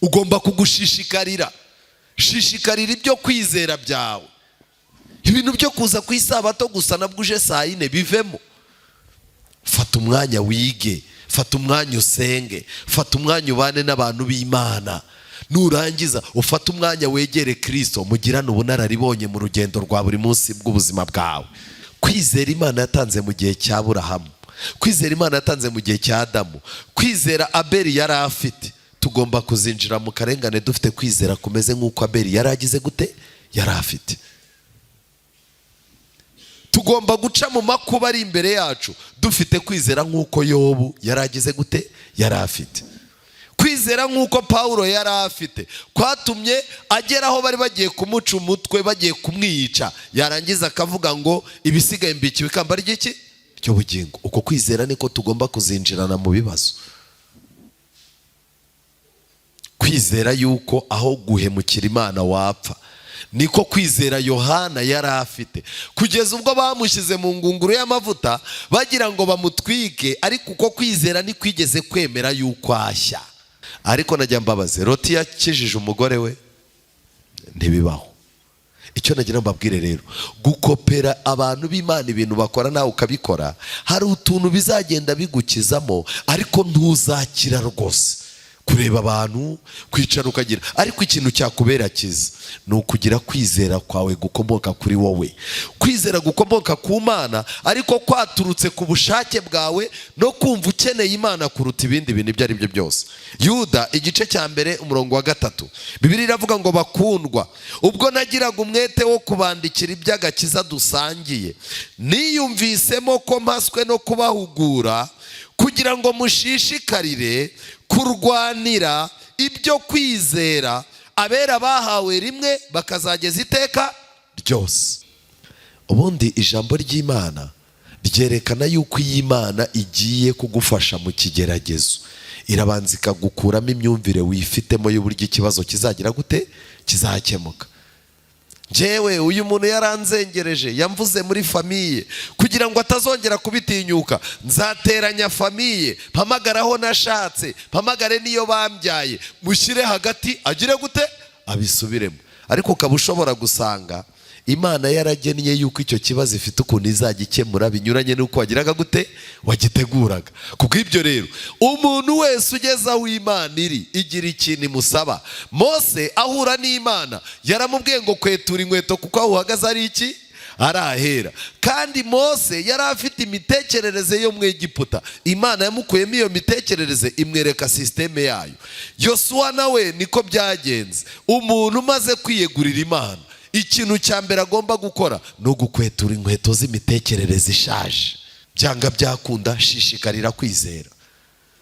Ugomba kugushishikarira. Shishikarira ibyo kwizera byawe. Ibintu byo kuza ku isabato gusa nabwo uje saa 4 bivemo. Fata umwanya wige, fata umwanya usenge, fata umwanya ubane n'abantu b'Imana. Nurangiza ufate umwanya wegere Kristo, mugirane ubunararibonye mu rugendo rwa buri munsi bw'ubuzima bwawe. Kwizera Imana yatanze mu gihe cya Aburahamu, kwizera Imana yatanze mu gihe cya Adamu, kwizera Abeli yari afite, tugomba kuzinjira mu karengane dufite kwizera kumeze nk'uko Abeli yari agize gute, yari afite. Tugomba guca mu makuba ari imbere yacu dufite kwizera nk'uko Yobu yari agize gute, yari afite. Kwizera nk'uko Pawulo yari afite kwatumye agera aho bari bagiye kumuca umutwe, bagiye kumwica, yarangiza akavuga ngo ibisigaye mbikiwe ikamba ry'iki ry'ubugingo. Uko kwizera niko tugomba kuzinjirana mu bibazo. Kwizera yuko aho guhemukira Imana wapfa, niko kwizera Yohana yari afite, kugeza ubwo bamushyize mu ngunguru y'amavuta bagira ngo bamutwike, ariko uko kwizera ntikwigeze kwemera yuko ashya. Ariko najya mbabaze, Loti yakijije umugore we? Ntibibaho. Icyo nagira mbabwire rero, gukopera abantu b'Imana ibintu bakora nawe ukabikora, hari utuntu bizagenda bigukizamo, ariko ntuzakira rwose. Kureba abantu, kwicara ukagira, ariko ikintu cyakubera cyiza ni ukugira kwizera kwawe gukomoka kuri wowe, kwizera gukomoka ku Mana, ariko kwaturutse ku bushake bwawe no kumva ukeneye Imana kuruta ibindi bintu ibyo ari byo byose. Yuda igice cya 1 umurongo wa 3, Bibiliya iravuga ngo bakundwa, ubwo nagiraga umwete wo kubandikira iby'agakiza dusangiye, niyumvisemo ko mpaswe no kubahugura kugira ngo mushishikarire kurwanira ibyo kwizera abera bahawe rimwe bakazageza iteka ryose. Ubundi ijambo ry'Imana ryerekana yuko iyi Imana igiye kugufasha mu kigeragezo, irabanza ikagukuramo imyumvire wifitemo y'uburyo ikibazo kizagira gute, kizakemuka. Njyewe uyu muntu yaranzengereje, yamvuze muri famille, kugira ngo atazongera kubitinyuka nzateranya famille, mpamagare aho nashatse, mpamagare n'iyo bambyaye, mushyire hagati agire gute, abisubiremo. Ariko ukaba ushobora gusanga Imana yaragennye yuko icyo kibazo ifite ukuntu izajya ikemura binyuranye n'uko wagiraga gute, wagiteguraga. Kubw'ibyo rero, umuntu wese ugeze aho Imana iri, igira ikintu imusaba. Mose ahura n'Imana yaramubwiye ngo kwetura inkweto kuko aho uhagaze ari iki, ari ahera. Kandi Mose yari afite imitekerereze yo mu Egiputa, Imana yamukuyemo iyo mitekerereze imwereka système yayo. Yosuwa nawe niko byagenze. Umuntu umaze kwiyegurira Imana, ikintu cya mbere agomba gukora ni ugukwetura inkweto z'imitekerereze ishaje. Byanga byakunda, shishikarira kwizera.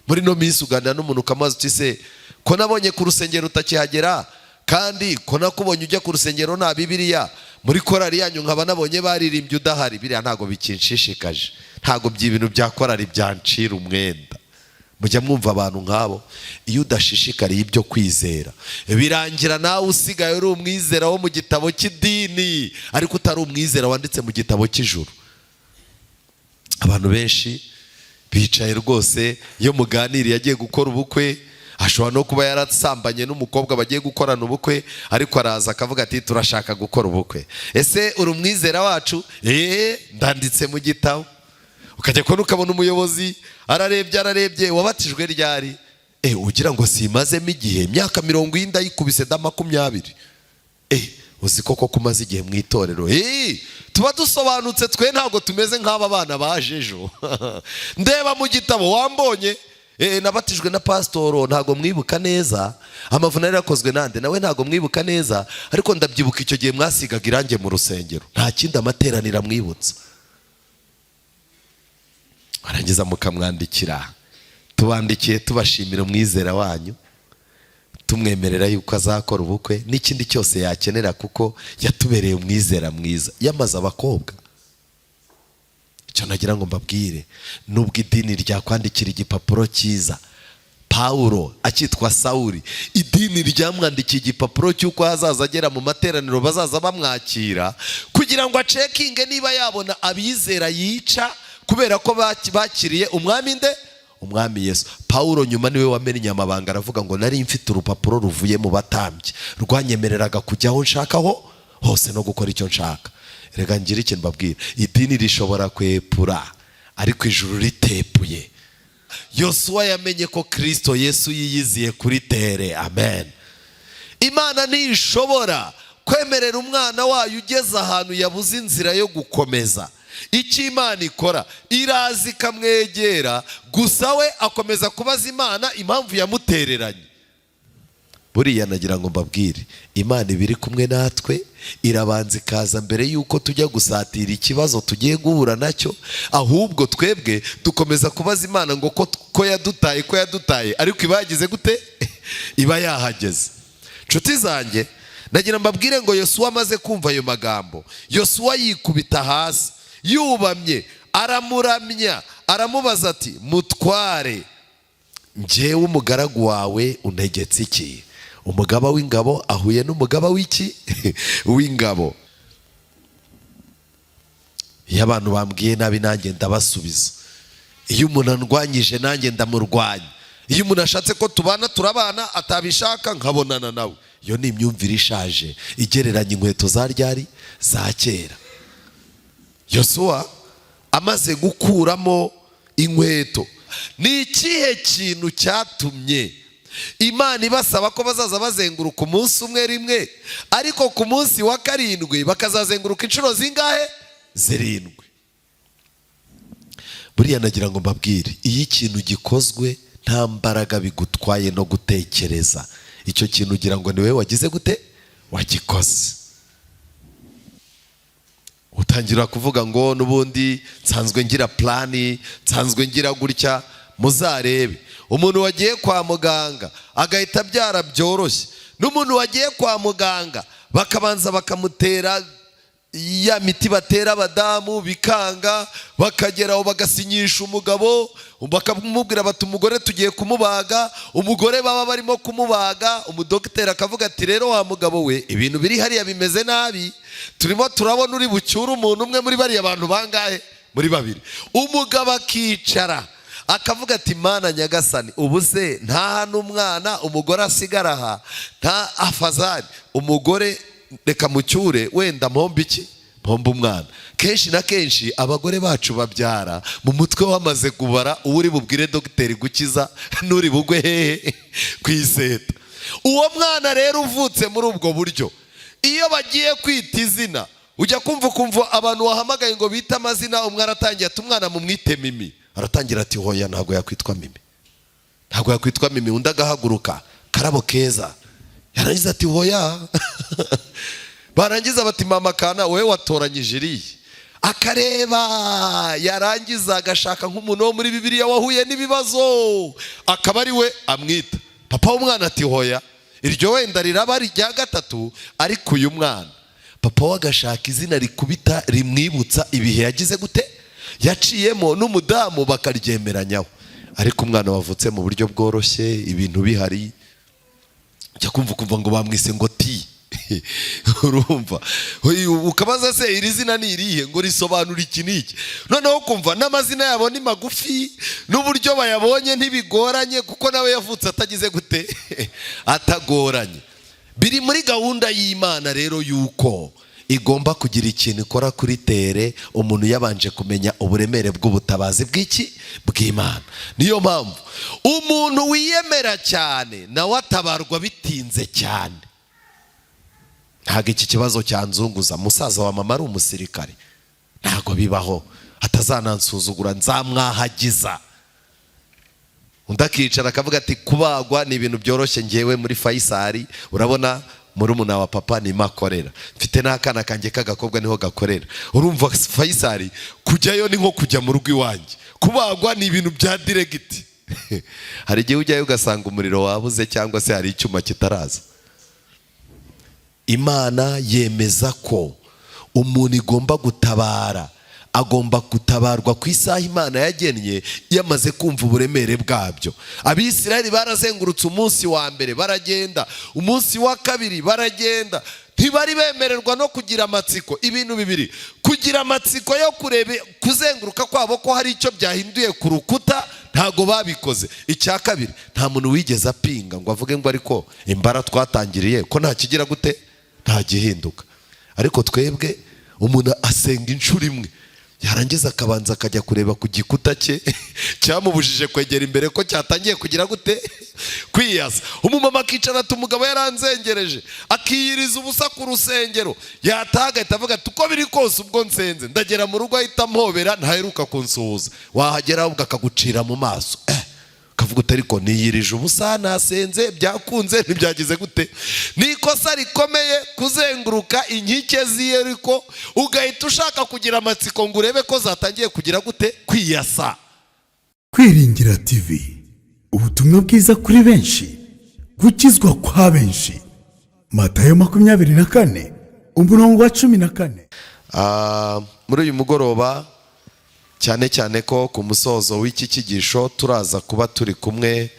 Muri ino minsi uganira n'umuntu ukamubaza uti se ko nabonye ku rusengero utakihagera, kandi ko nakubonye ujya ku rusengero nta Bibiliya, muri korari yanyu nkaba nabonye baririmbye udahari, biriya ntabwo bikinshishikaje, ntabwo ibintu bya korari byancira umwenda. Mujya mwumva abantu nk'abo? Iyo udashishikariye ibyo kwizera, birangira nawe usigaye uri umwizera wo mu gitabo cy'idini, ariko utari umwizera wanditse mu gitabo cy'ijuru. Abantu benshi bicaye rwose, iyo muganiriye agiye gukora ubukwe, ashobora no kuba yarasambanye n'umukobwa bagiye gukorana ubukwe, ariko araza akavuga ati turashaka gukora ubukwe. Ese uri umwizera wacu? Eee, ndanditse mu gitabo. Ukajya kubona ukabona umuyobozi ararebye, ararebye, wabatijwe ryari? Ugira ngo simazemo igihe, imyaka 40 ndayikubise da, 20. Uzi koko ko umaze igihe mu itorero? Tuba dusobanutse twe, ntabwo tumeze nk'aba bana baje ejo. Ndeba mu gitabo wambonye. Nabatijwe na pasitoro, ntabwo mwibuka neza. Amavuna yari yakozwe nande? Nawe ntabwo mwibuka neza, ariko ndabyibuka icyo gihe mwasigaga irangi mu rusengero. Nta kindi amateraniro amwibutsa. Warangiza mukamwandikira, tubandikiye tubashimira umwizera wanyu, tumwemerera yuko azakora ubukwe n'ikindi cyose yakenera, kuko yatubereye umwizera mwiza, yamaze abakobwa. Icyo nagira ngo mbabwire, nubwo idini ryakwandikira igipapuro cyiza, Pawulo akitwa Sawuri, idini ryamwandikiye igipapuro cy'uko hazaza agera mu materaniro bazaza bamwakira, kugira ngo acekinge niba yabona abizera yica kubera ko bakiriye umwami nde. Umwami Yesu. Pawulo nyuma niwe wamennye amabanga, aravuga ngo nari mfite urupapuro ruvuye mu batambyi rwanyemereraga kujya aho nshaka ho hose no gukora icyo nshaka. Reka ngire ikintu mbabwira: idini rishobora kwepura, ariko ijuru ritepuye. Yosuwa yamenye ko Kirisito Yesu yiyiziye kuri terrain. Amen. Imana ntishobora kwemerera umwana wayo ugeze ahantu yabuze inzira yo gukomeza. Icyo Imana ikora, iraza ikamwegera. Gusa we akomeza kubaza Imana impamvu yamutereranye. Buriya nagira ngo mbabwire, Imana iba iri kumwe natwe, irabanza ikaza mbere y'uko tujya gusatira ikibazo tugiye guhura nacyo. Ahubwo twebwe dukomeza kubaza Imana ngo ko yadutaye, ko yadutaye, ariko iba yagize gute? Iba yahageze. Nshuti zanjye, nagira mbabwire ngo Yosuwa amaze kumva ayo magambo, Yosuwa yikubita hasi yubamye, aramuramya, aramubaza ati: "Mutware, njyewe umugaragu wawe untegetse iki?" Umugaba w'ingabo ahuye n'umugaba w'iki? W'ingabo. Iyo abantu bambwiye nabi, nanjye ndabasubiza. Iyo umuntu andwanyije, nanjye ndamurwanya. Iyo umuntu ashatse ko tubana, turabana, atabishaka nkabonana nawe. Iyo ni imyumvire ishaje igereranya inkweto za ryari, za kera. Yosuwa amaze gukuramo inkweto, ni ikihe kintu cyatumye Imana ibasaba ko bazaza bazenguruka umunsi umwe rimwe, ariko ku munsi wa karindwi bakazazenguruka inshuro zingahe? Zirindwi. Buriya nagira ngo mbabwire, iyo ikintu gikozwe nta mbaraga bigutwaye no gutekereza, icyo kintu ugira ngo ni wowe wagize gute? Wagikoze. Utangira kuvuga ngo n'ubundi nsanzwe ngira plan, nsanzwe ngira gutya. Muzarebe umuntu wagiye kwa muganga agahita abyara byoroshye, n'umuntu wagiye kwa muganga bakabanza bakamutera ya miti batera abadamu bikanga, bakageraho bagasinyisha umugabo, bakamubwira bati: "Umugore tugiye kumubaga." Umugore baba barimo kumubaga, umudogiteri akavuga ati: "Rero wa mugabo we, ibintu biri hariya bimeze nabi, turimo turabona uri bucyure umuntu umwe muri bariya bantu bangahe? Muri babiri." Umugabo akicara akavuga ati: "Mana nyagasani, ubu se nta hano umwana, umugore asigara aha, nta afazari, umugore reka mucyure, wenda mpombe iki? Mpombe umwana." Kenshi na kenshi abagore bacu babyara mu mutwe wamaze kubara uwo uri bubwire dogiteri gukiza n'uri bugwe hehe? Ku iseta. Uwo mwana rero uvutse muri ubwo buryo, iyo bagiye kwita izina, ujya kumva ukumva abantu wahamagaye ngo bite amazina, umwe aratangiye ati: "Umwana mumwite Mimi." Aratangira ati: "Hoya, ntabwo yakwitwa Mimi, ntabwo yakwitwa Mimi." Undi agahaguruka: "Karabo Keza." Yarangiza ati: "Hoya." Barangiza bati: "Mama kana, wowe watoranyije iriya." Akareba, yarangiza agashaka nk'umuntu wo muri Bibiliya wahuye n'ibibazo, akaba ari we amwita. Papa w'umwana ati: "Hoya, iryo wenda riraba ari irya gatatu, ariko uyu mwana." Papa we agashaka izina rikubita, rimwibutsa ibihe yagize gute? Yaciyemo, n'umudamu bakaryemeranyaho. Ariko umwana wavutse mu buryo bworoshye, ibintu bihari, ujya kumva ukumva ngo bamwise ngo ti. Urumva ukabaza se: "Iri zina ni irihe?" Ngo risobanura iki n'iki. Noneho kumva n'amazina yabo ni magufi, n'uburyo bayabonye ntibigoranye, kuko nawe yavutse atagize gute? Atagoranye. Biri muri gahunda y'Imana rero yuko igomba kugira ikintu ikora kuri terrain, umuntu yabanje kumenya uburemere bw'ubutabazi bw'iki? Bw'Imana. Niyo mpamvu umuntu wiyemera cyane nawe atabarwa bitinze cyane. Ntabwo iki kibazo cyanzunguza, musaza wa mama ari umusirikare, ntabwo bibaho, atazanansuzugura, nzamwahagiza. Undi akicara akavuga ati: "Kubagwa ni ibintu byoroshye, ngewe muri Faisal urabona murumuna wa papa nimo akorera, mfite n'akana kanjye k'agakobwa niho gakorera. Urumva Faisal kujyayo ni nko kujya mu rugo iwanjye, kubagwa ni ibintu bya direct." Hari igihe ujyayo ugasanga umuriro wabuze cyangwa se hari icyuma kitaraza. Imana yemeza ko umuntu igomba gutabara agomba gutabarwa ku isaha Imana yagennye, yamaze kumva uburemere bwabyo. Abisirayeli barazengurutse, umunsi wa mbere baragenda, umunsi wa kabiri baragenda, ntibari bemererwa no kugira amatsiko. Ibintu bibiri: kugira amatsiko yo kureba kuzenguruka kwabo ko hari icyo byahinduye ku rukuta. Ntabwo babikoze. Icya kabiri, nta muntu wigeze apinga ngo avuge ngo ariko imbara twatangiriye ko nta kigira gute, nta gihinduka. Ariko twebwe umuntu asenga inshuro imwe, yarangiza akabanza akajya kureba ku gikuta cye cyamubujije kwegera imbere ko cyatangiye kugira gute, kwiyasa. Umumama akicara ati umugabo yaranzengereje, akiyiriza ubusa ku rusengero, yataha agahita avuga ati uko biri kose ubwo nsenze ndagera mu rugo ahita ampobera, ntaheruka kunsuhuza. Wahagera ahubwo akagucira mu maso, ukavuga uti ariko niyirije ubusa, nasenze, byakunze, ntibyagize gute. Ni ikosa rikomeye kuzenguruka inkike z'Iyeriko ugahita ushaka kugira amatsiko ngo urebe ko zatangiye kugira gute, kwiyasa. Kwiringira TV, ubutumwa bwiza kuri benshi, gukizwa kwa benshi. Matayo 24, umurongo wa 14. Muri uyu mugoroba, cyane cyane ko ku musozo w'iki cyigisho turaza kuba turi kumwe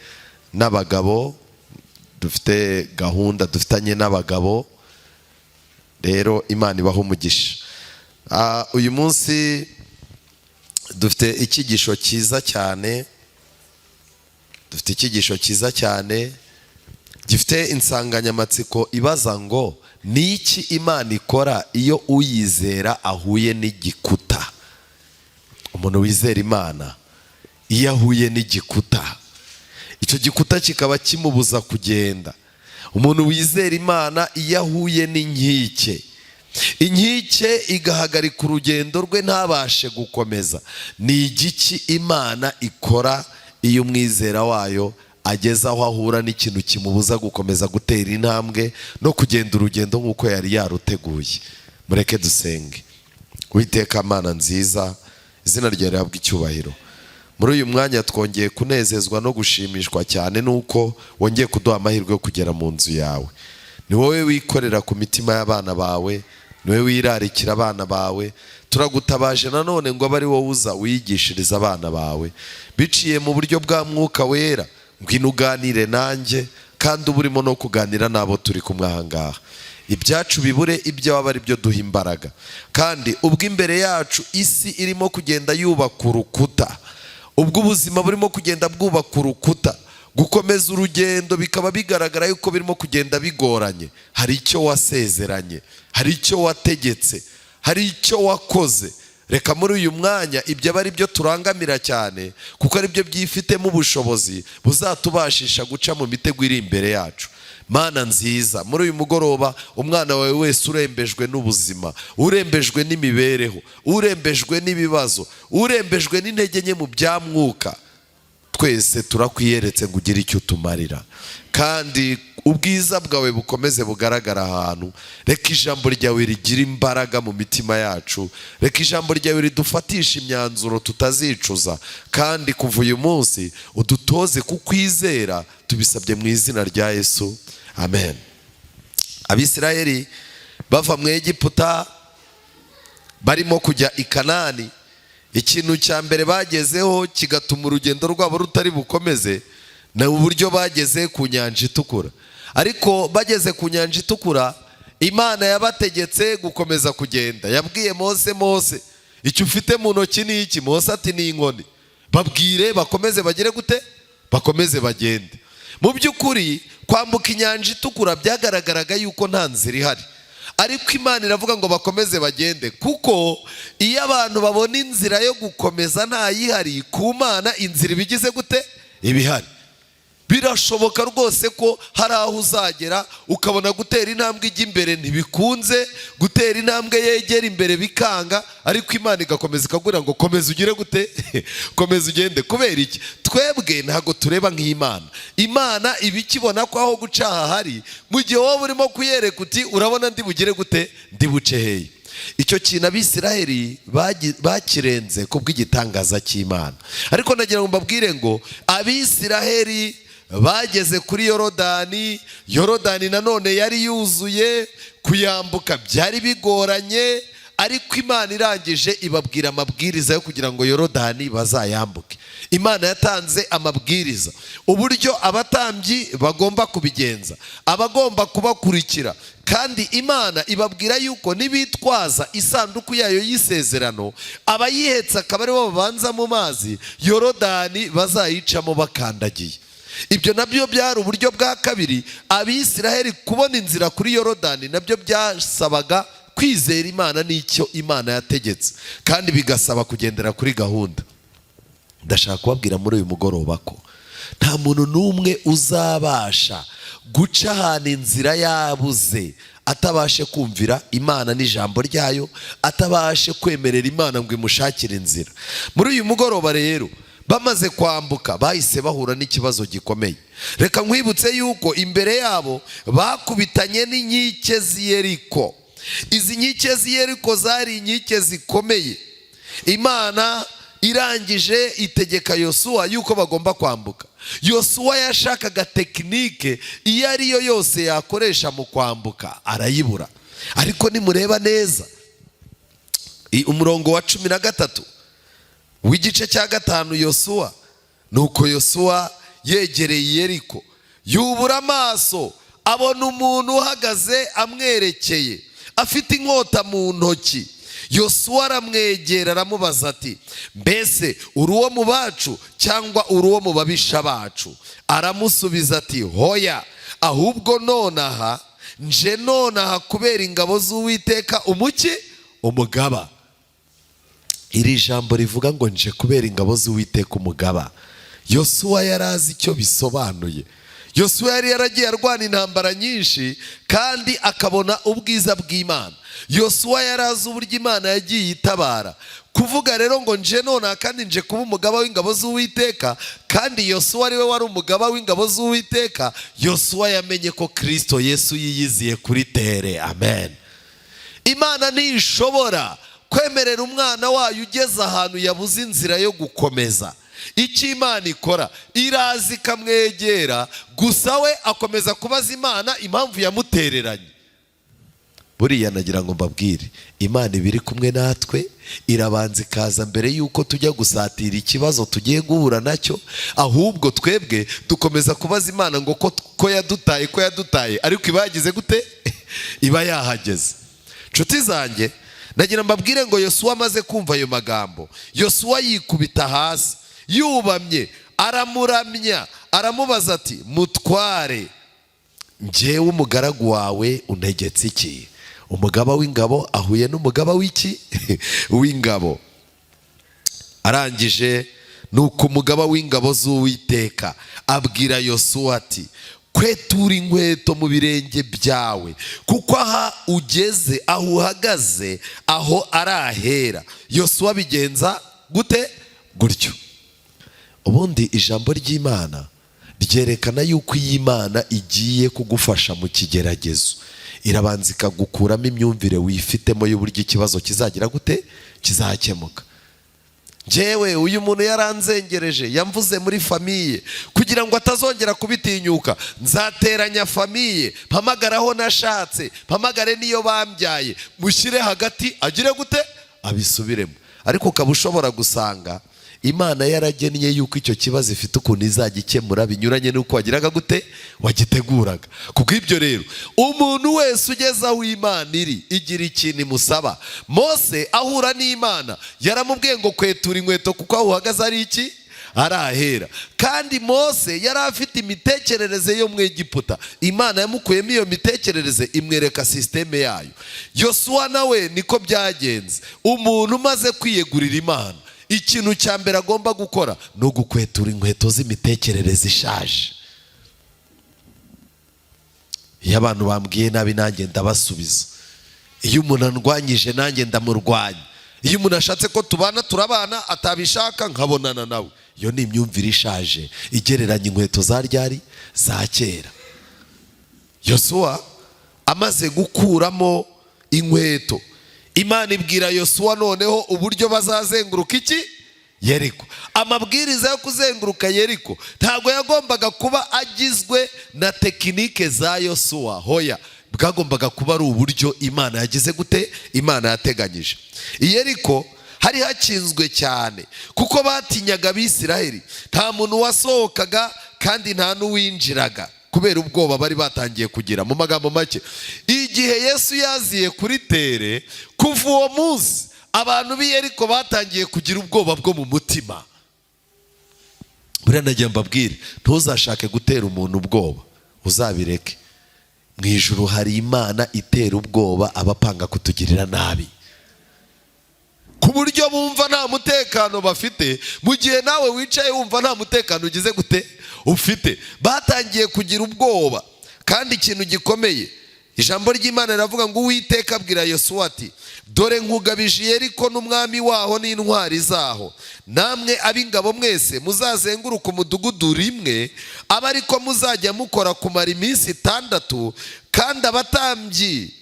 n'abagabo, dufite gahunda dufitanye n'abagabo. Rero Imana ibaha umugisha. Uyu munsi dufite icyigisho cyiza cyane, dufite icyigisho cyiza cyane gifite insanganyamatsiko ibaza ngo: ni iki Imana ikora iyo uyizera ahuye n'igikuta? Umuntu wizera Imana iyo ahuye n'igikuta, icyo gikuta kikaba kimubuza kugenda. Umuntu wizera Imana iyo ahuye n'inkike, inkike igahagarika urugendo rwe ntabashe gukomeza, ni igiki Imana ikora iyo umwizera wayo ageze aho ahura n'ikintu kimubuza gukomeza gutera intambwe no kugenda urugendo nk'uko yari yaruteguye? Mureke dusenge. Witeka Mana nziza, izina ryawe rihabwa icyubahiro. Muri uyu mwanya twongeye kunezezwa no gushimishwa cyane nuko wongeye kuduha amahirwe yo kugera mu nzu yawe. Ni wowe wikorera ku mitima y'abana bawe, ni wowe wirarikira abana bawe. Turagutabaje nanone ngo abe ari wowe uza wigishiriza abana bawe biciye mu buryo bwa Mwuka Wera. Ngwino uganire nanjye, kandi uba urimo no kuganira n'abo turi kumwe aha ngaha. Ibyacu bibure ibyo waba ari byo duha imbaraga. Kandi ubwo imbere yacu isi irimo kugenda yubaka urukuta, ubwo ubuzima burimo kugenda bwubaka urukuta, gukomeza urugendo bikaba bigaragara yuko birimo kugenda bigoranye, hari icyo wasezeranye, hari icyo wategetse, hari icyo wakoze. Reka muri uyu mwanya ibyo aba ari byo turangamira cyane, kuko ari byo byifitemo ubushobozi buzatubashisha guca mu mitego iri imbere yacu. Mana nziza, muri uyu mugoroba umwana wawe wese urembejwe n'ubuzima, urembejwe n'imibereho, urembejwe n'ibibazo, urembejwe n'intege nke mu bya mwuka, twese turakwiyeretse ngo ugire icyo utumarira, kandi ubwiza bwawe bukomeze bugaragara ahantu. Reka ijambo ryawe rigire imbaraga mu mitima yacu, reka ijambo ryawe ridufatishe imyanzuro tutazicuza, kandi kuva uyu munsi udutoze kukwizera. Tubisabye mu izina rya Yesu, amen. Abisirayeli bava mu Egiputa barimo kujya i Kanani, ikintu cya mbere bagezeho kigatuma urugendo rwabo rutari bukomeze ni uburyo bageze ku Nyanja Itukura. Ariko bageze ku Nyanja Itukura, Imana yabategetse gukomeza kugenda. Yabwiye Mose: "Mose, icyo ufite mu ntoki ni iki?" Mose ati: "Ni inkoni." "Babwire bakomeze bagere gute? Bakomeze bagende." Mu by'ukuri kwambuka Inyanja Itukura byagaragaraga yuko nta nzira ihari, ariko Imana iravuga ngo bakomeze bagende, kuko iyo abantu babona inzira yo gukomeza ntayihari, ku Mana inzira iba igize gute? Iba ihari. Birashoboka rwose ko hari aho uzagera ukabona gutera intambwe ijya imbere ntibikunze, gutera intambwe yegera imbere bikanga, ariko Imana igakomeza ikakubwira ngo komeza ugire gute? Komeza ugende. Kubera iki? Twebwe ntabwo tureba nk'Imana. Imana iba ikibona ko aho guca hahari, mu gihe wowe urimo kuyereka uti urabona ndi bugire gute, ndi buce hehe? Icyo kintu Abisiraheli bakirenze kubw'igitangaza cy'Imana. Ariko nagira ngo mbabwire ngo Abisiraheli bageze kuri Yorodani. Yorodani nanone yari yuzuye, kuyambuka byari bigoranye. Ariko Imana irangije ibabwira amabwiriza yo kugira ngo Yorodani bazayambuke. Imana yatanze amabwiriza uburyo abatambyi bagomba kubigenza, abagomba kubakurikira, kandi Imana ibabwira yuko nibitwaza isanduku yayo y'isezerano, abayihetse akaba aribo babanza mu mazi, Yorodani bazayicamo bakandagiye. Ibyo nabyo byari uburyo bwa kabiri. Abisiraheli kubona inzira kuri Yorodani nabyo byasabaga kwizera Imana n'icyo Imana yategetse, kandi bigasaba kugendera kuri gahunda. Ndashaka kubabwira muri uyu mugoroba ko nta muntu n'umwe uzabasha guca ahantu inzira yabuze atabashe kumvira Imana n'ijambo ryayo, atabashe kwemerera Imana ngo imushakire inzira. Muri uyu mugoroba rero, bamaze kwambuka bahise bahura n'ikibazo gikomeye. Reka nkwibutse yuko imbere yabo bakubitanye n'inkike z'Iyeriko. Izi nkike z'Iyeriko zari inkike zikomeye. Imana irangije itegeka Yosuwa yuko bagomba kwambuka. Yosuwa yashakaga technique iyo ari yo yose yakoresha mu kwambuka, arayibura. Ariko nimureba neza umurongo wa 13 w'igice cya 5, Yosuwa, nuko Yosuwa yegereye Yeriko, yubura amaso, abona umuntu uhagaze amwerekeye afite inkota mu ntoki. Yosuwa aramwegera, aramubaza ati: "Mbese uri uwo mu bacu cyangwa uri uwo mu babisha bacu?" Aramusubiza ati: "Hoya, ahubwo nonaha nje nonaha kubera ingabo z'Uwiteka umuki umugaba." Iri jambo rivuga ngo "nje kubera ingabo z'Uwiteka umugaba", Yosuwa yari azi icyo bisobanuye. Yosuwa yari yaragiye arwana intambara nyinshi kandi akabona ubwiza bw'Imana. Yosuwa yari azi uburyo Imana yagiye itabara. Kuvuga rero ngo "nje nonaha kandi nje kuba umugaba w'ingabo z'Uwiteka", kandi Yosuwa ariwe wari umugaba w'ingabo z'Uwiteka, Yosuwa yamenye ko Kirisito Yesu yiyiziye kuri terrain. Amen. Imana ntishobora kwemerera umwana wayo ugeze ahantu yabuze inzira yo gukomeza. Icyo Imana ikora, iraza ikamwegera. Gusa we akomeza kubaza Imana impamvu yamutereranye. Buriya nagira ngo mbabwire, Imana iba iri kumwe natwe, irabanza ikaza mbere y'uko tujya gusatira ikibazo tugiye guhura nacyo. Ahubwo twebwe dukomeza kubaza Imana ngo ko yadutaye, ko yadutaye, ariko iba yagize gute? Iba yahageze. Nshuti zanjye, nagira mbabwire ngo Yosuwa amaze kumva ayo magambo, Yosuwa yikubita hasi yubamye, aramuramya, aramubaza ati: "Mutware, njyewe umugaragu wawe untegetse iki?" Umugaba w'ingabo ahuye n'umugaba w'iki? W'ingabo. Arangije, nuko umugaba w'ingabo z'Uwiteka abwira Yosuwa ati: "Kwetura inkweto mu birenge byawe, kuko aha ugeze, aho uhagaze, aho ari ahera." Yosuwa bigenza gute? Gutyo. Ubundi ijambo ry'Imana ryerekana yuko iyi Imana igiye kugufasha mu kigeragezo, irabanza ikagukuramo imyumvire wifitemo y'uburyo ikibazo kizagira gute? Kizakemuka. "Njyewe uyu muntu yaranzengereje, yamvuze muri famille, kugira ngo atazongera kubitinyuka nzateranya famille, mpamagare aho nashatse, mpamagare n'iyo bambyaye, mushyire hagati agire gute? Abisubiremo." Ariko ukaba ushobora gusanga Imana yaragennye yuko icyo kibazo ifite ukuntu izajya ikemura binyuranye n'uko wagiraga gute? Wagiteguraga. Kubw'ibyo rero, umuntu wese ugeze aho Imana iri, igira ikintu imusaba. Mose ahura n'Imana yaramubwiye ngo: "Kwetura inkweto, kuko aho uhagaze ari iki? Ari ahera." Kandi Mose yari afite imitekerereze yo mu Egiputa. Imana yamukuyemo iyo mitekerereze, imwereka système yayo. Yosuwa nawe niko byagenze. Umuntu umaze kwiyegurira Imana, ikintu cya mbere agomba gukora ni ugukwetura inkweto z'imitekerereze ishaje. Iyo abantu bambwiye nabi, nanjye ndabasubiza. Iyo umuntu andwanyije, nanjye ndamurwanya. Iyo umuntu ashatse ko tubana, turabana, atabishaka nkabonana nawe. Iyo ni imyumvire ishaje igereranya inkweto za ryari? Za kera. Yosuwa amaze gukuramo inkweto, Imana ibwira Yosuwa noneho uburyo bazazenguruka iki? Yeriko. Amabwiriza yo kuzenguruka Yeriko ntabwo yagombaga kuba agizwe na technique za Yosuwa. Hoya, Bwagombaga kuba ari uburyo Imana yagize gute? Imana yateganyije. I Yeriko hari hakinzwe cyane kuko batinyaga Abisiraheli. Nta muntu wasohokaga kandi nta n'uwinjiraga kubera ubwoba bari batangiye kugira. Mu magambo make, igihe Yesu yaziye kuri terre, kuva uwo munsi abantu b'i Yeriko batangiye kugira ubwoba bwo mu mutima. Buriya nagiye mbabwire, ntuzashake gutera umuntu ubwoba, uzabireke. Mu ijuru hari Imana itera ubwoba abapanga kutugirira nabi, ku buryo bumva nta mutekano bafite, mu gihe nawe wicaye wumva nta mutekano ugize gute? Ufite. Batangiye kugira ubwoba. Kandi ikintu gikomeye, ijambo ry'Imana riravuga ngo: "Uwiteka abwira Yosuwa ati: 'Dore nkugabije Yeriko n'umwami waho n'intwari zaho. Namwe ab'ingabo mwese muzazenguruka umudugudu rimwe, abe ariko muzajya mukora kumara iminsi 6. Kandi abatambyi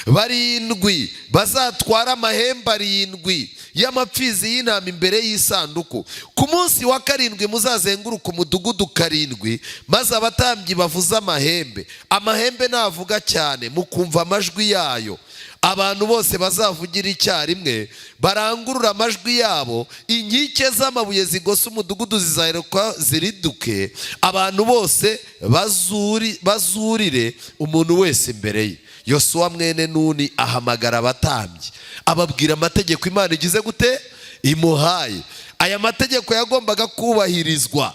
barindwi bazatwara amahembe arindwi y'amapfizi y'intama imbere y'isanduku. Ku munsi wa karindwi muzazenguruka umudugudu karindwi, maze abatambyi bavuze amahembe. Amahembe navuga cyane mukumva amajwi yayo, abantu bose bazavugira icyarimwe, barangurura amajwi yabo. Inkike z'amabuye zigose umudugudu zizaheruka ziriduke, abantu bose bazurire, umuntu wese imbere ye.'" Yosuwa mwene Nuni ahamagara abatambyi, ababwira amategeko Imana igize gute? Imuhaye. Aya mategeko yagombaga kubahirizwa.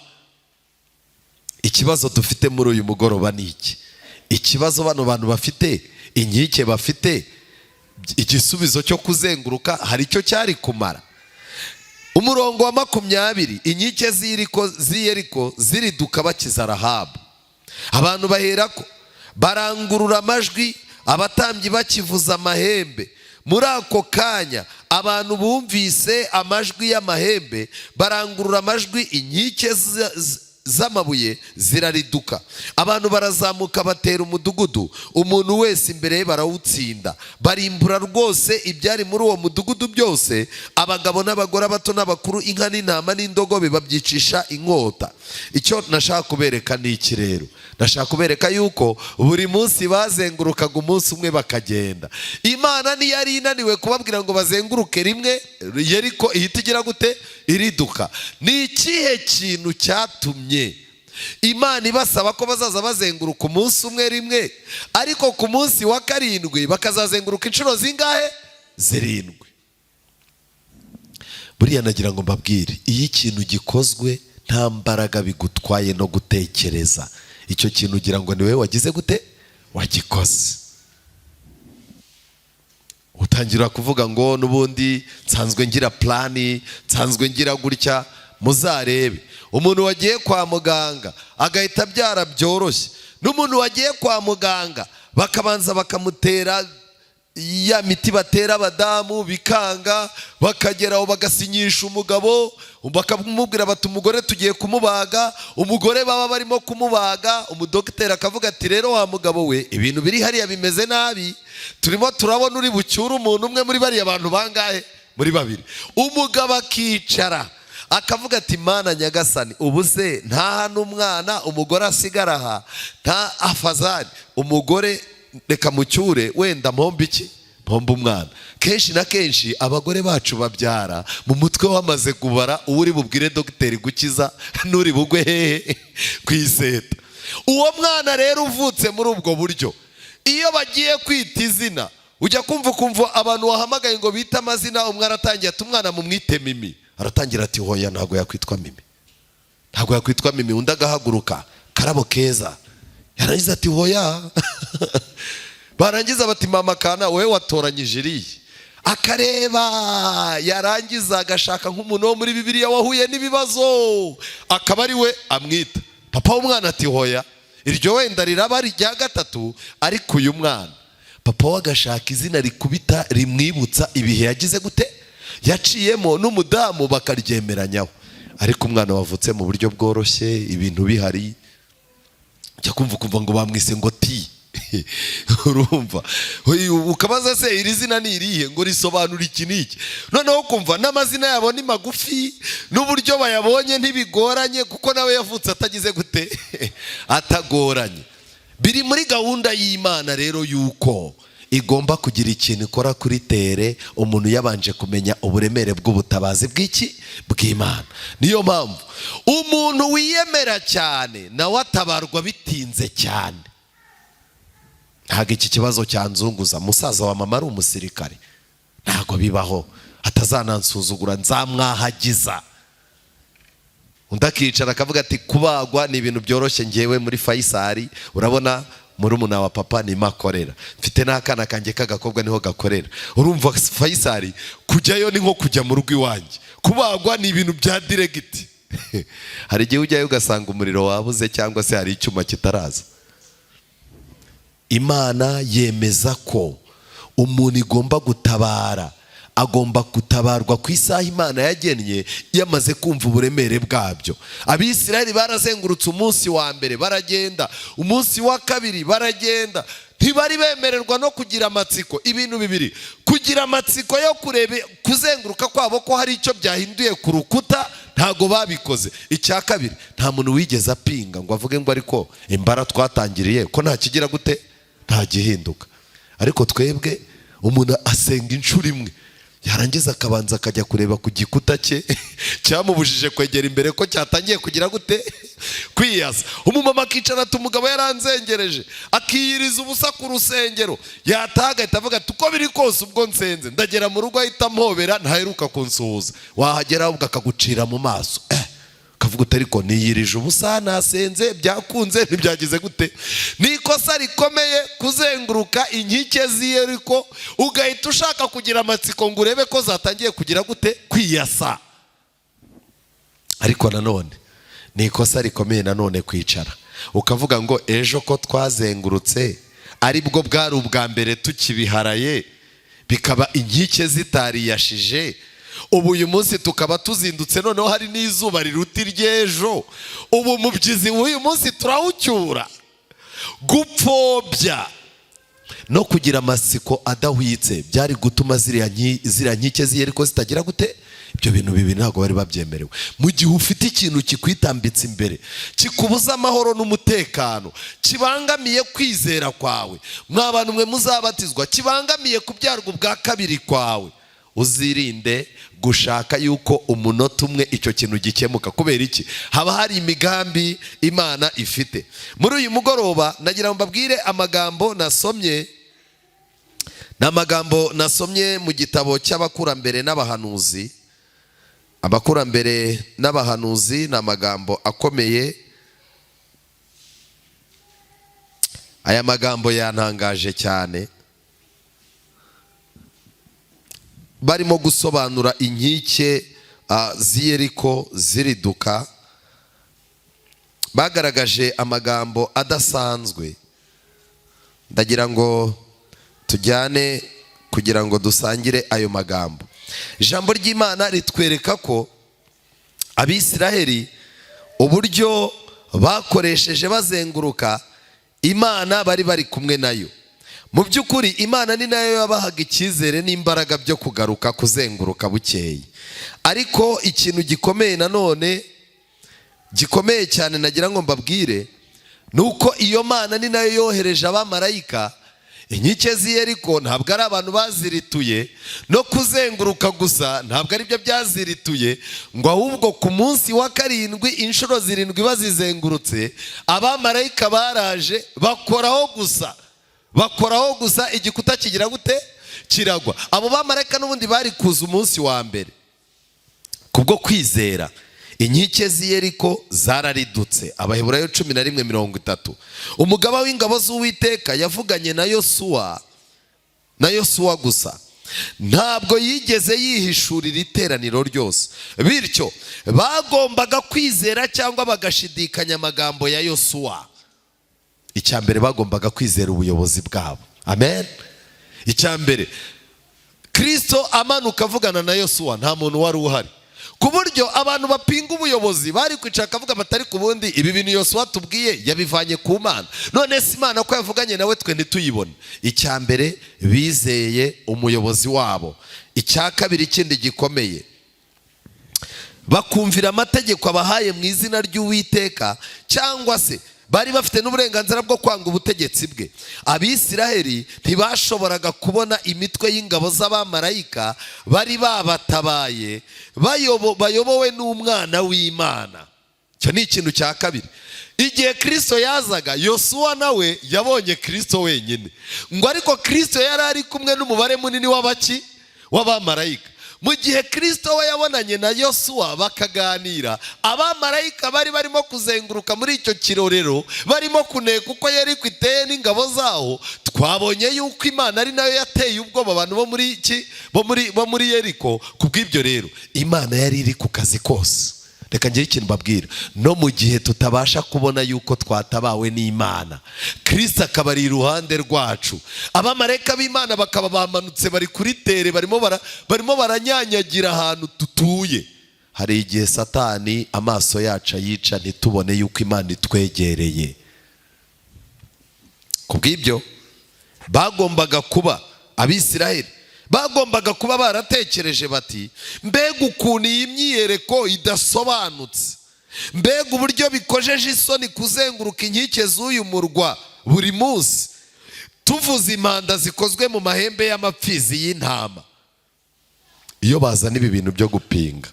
Ikibazo dufite muri uyu mugoroba ni iki? Ikibazo bano bantu bafite, inkike bafite, igisubizo cyo kuzenguruka hari icyo cyari kumara? Umurongo wa 20: inkike z'i Yeriko ziriduka, bakiza Rahabu. Abantu baherako barangurura amajwi, abatambyi bakivuza amahembe. Muri ako kanya abantu bumvise amajwi y'amahembe, barangurura amajwi, inkike z'amabuye zirariduka. Abantu barazamuka, batera umudugudu, umuntu wese imbere ye, barawutsinda. Barimbura rwose ibyari muri uwo mudugudu byose, abagabo n'abagore, abato n'abakuru, inka n'intama n'indogobe, babyicisha inkota. Icyo nashaka kubereka ni iki rero? Ndashaka kubereka yuko buri munsi bazengurukaga umunsi umwe bakagenda. Imana ntiyari inaniwe kubabwira ngo bazenguruke rimwe, Yeriko ihita igira gute? Iriduka. Ni ikihe kintu cyatumye Imana ibasaba ko bazaza bazenguruka umunsi umwe rimwe, ariko ku munsi wa karindwi bakazazenguruka inshuro zingahe? Zirindwi. Buriya nagira ngo mbabwire, iyo ikintu gikozwe nta mbaraga bigutwaye no gutekereza, icyo kintu ugira ngo ni wowe wagize gute? Wagikoze. Utangira kuvuga ngo n'ubundi nsanzwe ngira plan, nsanzwe ngira gutya. Muzarebe umuntu wagiye kwa muganga agahita abyara byoroshye, n'umuntu wagiye kwa muganga bakabanza bakamutera ya miti batera abadamu bikanga, bakageraho bagasinyisha umugabo, bakamubwira bati: "Umugore tugiye kumubaga." Umugore baba barimo kumubaga, umudogiteri akavuga ati: "Rero wa mugabo we, ibintu biri hariya bimeze nabi, turimo turabona uri bucyure umuntu umwe muri bariya bantu bangahe? Muri babiri." Umugabo akicara akavuga ati: "Mana nyagasani, ubu se nta n'umwana, umugore asigara aha, nta afazari, umugore reka mucyure, wenda mpombe iki? Mpombe umwana." Kenshi na kenshi abagore bacu babyara mu mutwe wamaze kubara uwo uri bubwire dogiteri gukiza n'uri bugwe hehe? Ku iseta. Uwo mwana rero uvutse muri ubwo buryo, iyo bagiye kwita izina, ujya kumva ukumva abantu wahamagaye ngo bite amazina, umwe aratangiye ati: "Umwana mumwite Mimi." Aratangira ati: "Hoya, ntabwo yakwitwa Mimi, ntabwo yakwitwa Mimi." Undi agahaguruka: "Karabo Keza." Yarangiza ati: "Hoya." Barangiza bati: "Mama kana, wowe watoranyije iriya." Akareba, yarangiza agashaka nk'umuntu wo muri Bibiliya wahuye n'ibibazo, akaba ari we amwita. Papa w'umwana ati: "Hoya." Iryo wenda riraba ari irya gatatu, ariko uyu mwana papa we agashaka izina rikubita, rimwibutsa ibihe yagize gute? Yaciyemo, n'umudamu bakaryemeranyaho. Ariko umwana wavutse mu buryo bworoshye, ibintu bihari, ujya kumva ukumva ngo bamwise ngo ti. Urumva ukabaza: "Se iri zina ni irihe?" Ngo risobanura iki n'iki. Noneho ukumva n'amazina yabo ni magufi, n'uburyo bayabonye ntibigoranye, kuko nawe yavutse atagize gute? Atagoranye. Biri muri gahunda y'Imana rero yuko igomba kugira ikintu ikora kuri terrain, umuntu yabanje kumenya uburemere bw'ubutabazi bw'iki? Bw'Imana. Niyo mpamvu umuntu wiyemera cyane nawe atabarwa bitinze cyane. Ntabwo iki kibazo cyanzunguza. Musaza wa mama ari umusirikare, ntabwo bibaho, atazanansuzugura, nzamwahagiza. Undi akicara akavuga ati: "Kubagwa ni ibintu byoroshye, ngewe muri Faisal urabona murumuna wa papa nimo akorera, mfite n'akana kanjye k'agakobwa niho gakorera. Urumva Faisal kujyayo ni nko kujya mu rugo iwanjye, kubagwa ni ibintu bya direct." Hari igihe ujyayo ugasanga umuriro wabuze cyangwa se hari icyuma kitaraza. Imana yemeza ko umuntu igomba gutabara agomba gutabarwa ku isaha Imana yagennye, yamaze kumva uburemere bwabyo. Abisirayeli barazengurutse, umunsi wa mbere baragenda, umunsi wa kabiri baragenda, ntibari bemererwa no kugira amatsiko. Ibintu bibiri: kugira amatsiko yo kureba kuzenguruka kwabo ko hari icyo byahinduye ku rukuta, ntabwo babikoze. Icya kabiri, nta muntu wigeze apinga ngo avuge ngo: "Ariko imbara twatangiriye ko nta kigira gute, nta gihinduka?" Ariko twebwe umuntu asenga inshuro imwe, yarangiza akabanza akajya kureba ku gikuta cye cyamubujije kwegera imbere ko cyatangiye kugira gute? Kwiyasa. Umumama akicara ati: "Umugabo yaranzengereje," akiyiriza ubusa ku rusengero, yataha agahita avuga ati: "Uko biri kose ubwo nsenze ndagera mu rugo ahita ampobera, ntaheruka kunsuhuza." Wahagera ahubwo akagucira mu maso, ukavuga uti: "Ariko niyirije ubusa, nasenze, byakunze, ntibyagize gute?" Ni ikosa rikomeye kuzenguruka inkike z'Iyeriko ugahita ushaka kugira amatsiko ngo urebe ko zatangiye kugira gute? Kwiyasa. Ariko nanone ni ikosa rikomeye nanone kwicara ukavuga ngo: "Ejo ko twazengurutse aribwo bwari ubwa mbere tukibiharaye, bikaba inkike zitariyashije, ubu uyu munsi tukaba tuzindutse noneho hari n'izuba riruta iry'ejo, ubu mubyizi w'uyu munsi turawucyura?" Gupfobya no kugira amatsiko adahwitse byari gutuma ziriya nkike z'Iyeriko zitagira gute? Ibyo bintu bibiri ntabwo bari babyemerewe. Mu gihe ufite ikintu kikwitambitse imbere, kikubuza amahoro n'umutekano, kibangamiye kwizera kwawe, mwa bantu mwe muzabatizwa, kibangamiye kubyarwa ubwa kabiri kwawe, uzirinde gushaka yuko umunota umwe icyo kintu gikemuka. Kubera iki? Haba hari imigambi Imana ifite. Muri uyu mugoroba nagira ngo mbabwire amagambo nasomye. Ni amagambo nasomye mu gitabo cy'Abakurambere n'Abahanuzi. Abakurambere n'Abahanuzi ni amagambo akomeye. Aya magambo yantangaje cyane. Barimo gusobanura inkike z'Iyeriko ziriduka, bagaragaje amagambo adasanzwe. Ndagira ngo tujyane kugira ngo dusangire ayo magambo. Ijambo ry'Imana ritwereka ko Abisiraheli uburyo bakoresheje bazenguruka, Imana bari bari kumwe nayo. Mu by'ukuri Imana ni nayo yabahaga icyizere n'imbaraga byo kugaruka kuzenguruka bukeye. Ariko ikintu gikomeye nanone, gikomeye cyane, nagira ngo mbabwire ni uko iyo Mana ni nayo yohereje abamarayika. Inkike z'Iyeriko ntabwo ari abantu bazirituye, no kuzenguruka gusa ntabwo ari byo byazirituye, ngo ahubwo ku munsi wa karindwi, inshuro zirindwi bazizengurutse, abamarayika baraje bakoraho gusa, bakoraho gusa, igikuta kigira gute? Kiragwa. Abo bamarayika n'ubundi bari kuza umunsi wa mbere. Kubwo kwizera inkike z'Iyeriko zararidutse. Abaheburayo 11:30. Umugaba w'ingabo z'Uwiteka yavuganye na Yosuwa, na Yosuwa gusa, ntabwo yigeze yihishurira iteraniro ryose. Bityo bagombaga kwizera cyangwa bagashidikanya amagambo ya Yosuwa. Icya mbere, bagombaga kwizera ubuyobozi bwabo. Amen. Icya mbere, Kirisito amanuka avugana na Yosuwa, nta muntu wari uhari, ku buryo abantu bapinga ubuyobozi bari kwicara akavuga batari ku bundi: "Ibi bintu Yosuwa tubwiye yabivanye ku Mana? None se Imana ko yavuganye nawe twe ntituyibone?" Icya mbere, bizeye umuyobozi wabo. Icya kabiri, ikindi gikomeye, bakumvira amategeko abahaye mu izina ry'Uwiteka, cyangwa se Bari bafite n'uburenganzira bwo kwanga ubutegetsi bwe. Abisiraheli ntibashoboraga kubona imitwe y'ingabo z'abamarayika bari babatabaye, bayobowe n'umwana w'Imana. Icyo ni ikintu cya kabiri. Igihe Kirisito yazaga, Yosuwa nawe yabonye Kirisito wenyine ngo, ariko Kirisito yari ari kumwe n'umubare munini w'abaki? W'abamarayika. Mu gihe Kirisito we yabonanye na Yosuwa bakaganira, abamarayika bari barimo kuzenguruka muri icyo kirorero, barimo kuneka uko Yeriko iteye n'ingabo zaho. Twabonye yuko Imana ari nayo yateye ubwoba abantu bo muri iki, bo muri Yeriko. Ku bw'ibyo rero, Imana yari iri ku kazi kose. Reka ngire ikintu mbabwira: no mu gihe tutabasha kubona yuko twatabawe n'Imana, Kirisito akaba ari iruhande rwacu, abamarayika b'Imana bakaba bamanutse, bari kuri terrain, barimo baranyanyagira ahantu dutuye, hari igihe Satani amaso yacu ayica, ntitubone yuko Imana itwegereye. Ku bw'ibyo, bagombaga kuba, Abisiraheli bagombaga kuba baratekereje bati: "Mbega ukuntu iyi myiyereko idasobanutse! Mbega uburyo bikojeje isoni kuzenguruka inkike z'uyu murwa buri munsi, tuvuza impanda zikozwe mu mahembe y'amapfizi y'intama!" Iyo bazana ibi bintu byo gupinga,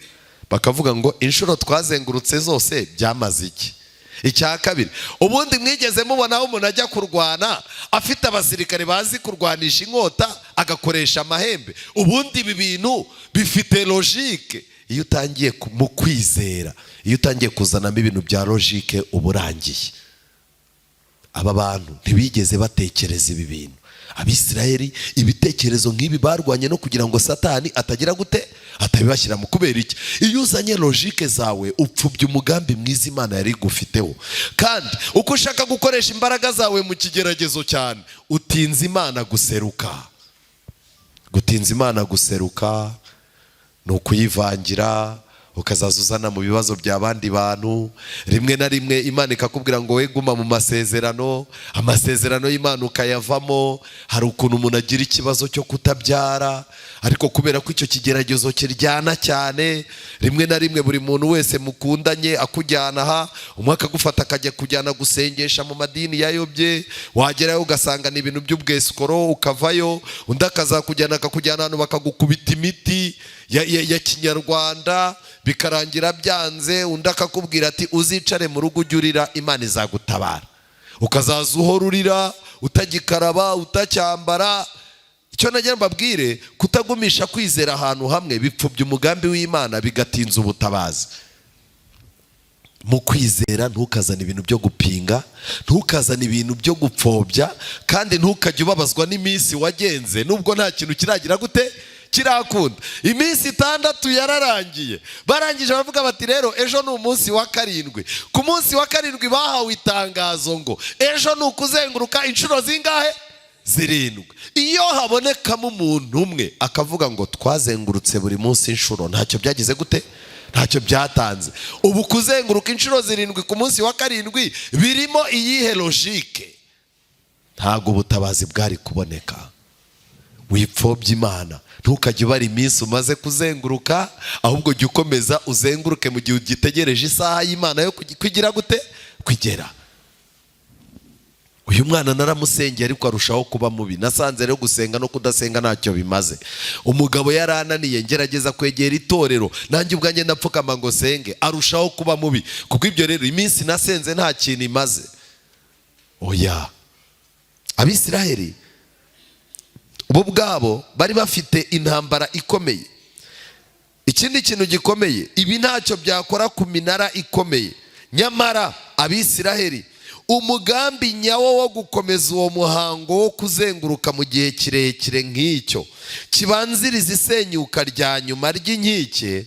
bakavuga ngo: "Inshuro twazengurutse zose byamaze iki?" Icya kabiri, ubundi mwigeze mubona aho umuntu ajya kurwana afite abasirikare bazi kurwanisha inkota, agakoresha amahembe? Ubundi ibi bintu bifite logique? Iyo utangiye mu kwizera, iyo utangiye kuzanamo ibintu bya logique, uba urangiye. Aba bantu ntibigeze batekereza ibi bintu. Abisirayeli ibitekerezo nk'ibi barwanye no kugira ngo Satani atagira gute? Atabibashyira mu. Kubera iki? Iyo uzanye logique zawe, upfubya umugambi mwiza Imana yari igufiteho. Kandi uko ushaka gukoresha imbaraga zawe mu kigeragezo cyane, utinza Imana guseruka. Gutinza Imana guseruka ni ukuyivangira, ukazaza uzana mu bibazo by'abandi bantu. Rimwe na rimwe Imana ikakubwira ngo: "We guma mu masezerano." Amasezerano y'Imana ukayavamo. Hari ukuntu umuntu agira ikibazo cyo kutabyara, ariko kubera ko icyo kigeragezo kiryana cyane, rimwe na rimwe buri muntu wese mukundanye akujyana aha, umwe akagufata akajya kujyana gusengesha mu madini yayobye, wagerayo ugasanga ni ibintu by'ubwesikoro, ukavayo. Undi akazakujyana, akakujyana ahantu bakagukubita imiti ya kinyarwanda, bikarangira byanze. Undi akakubwira ati: "Uzicare mu rugo ujye urira, Imana izagutabara." Ukazaza uhora urira, utagikaraba, utacyambara. Icyo nagira mbabwire: kutagumisha kwizera ahantu hamwe bipfubya umugambi w'Imana, bigatinza ubutabazi. Mu kwizera, ntukazane ibintu byo gupinga, ntukazane ibintu byo gupfobya, kandi ntukajye ubabazwa n'iminsi wagenze nubwo nta kintu kiragira gute? Kirakunda. Iminsi 6 yararangiye. Barangije baravuga bati: "Rero ejo ni umunsi wa karindwi." Ku munsi wa karindwi bahawe itangazo ngo: "Ejo ni ukuzenguruka inshuro zingahe? 7." Iyo habonekamo umuntu umwe akavuga ngo: "Twazengurutse buri munsi inshuro, ntacyo byagize gute? Ntacyo byatanze. Ubu kuzenguruka inshuro 7 ku munsi wa karindwi birimo iyihe logique?" Ntabwo ubutabazi bwari kuboneka. Wipfobya Imana. Ntukajye ubara iminsi umaze kuzenguruka, ahubwo jya ukomeza uzenguruke mu gihe ugitegereje isaha y'Imana yo kugira gute? Kugera. Uyu mwana naramusengeye, ariko arushaho kuba mubi. Nasanze rero gusenga no kudasenga ntacyo bimaze. Umugabo yarananiye, ngerageza kwegera itorero, nanjye ubwanjye ndapfukama ngo senge, arushaho kuba mubi. Kuko ibyo rero, iminsi nasenze nta kintu imaze. Oya. Abisiraheli bo ubwabo bari bafite intambara ikomeye. Ikindi kintu gikomeye, ibi ntacyo byakora ku minara ikomeye. Nyamara Abisiraheli, umugambi nyawo wo gukomeza uwo muhango wo kuzenguruka mu gihe kirekire nk'icyo kibanziriza isenyuka rya nyuma ry'inkike,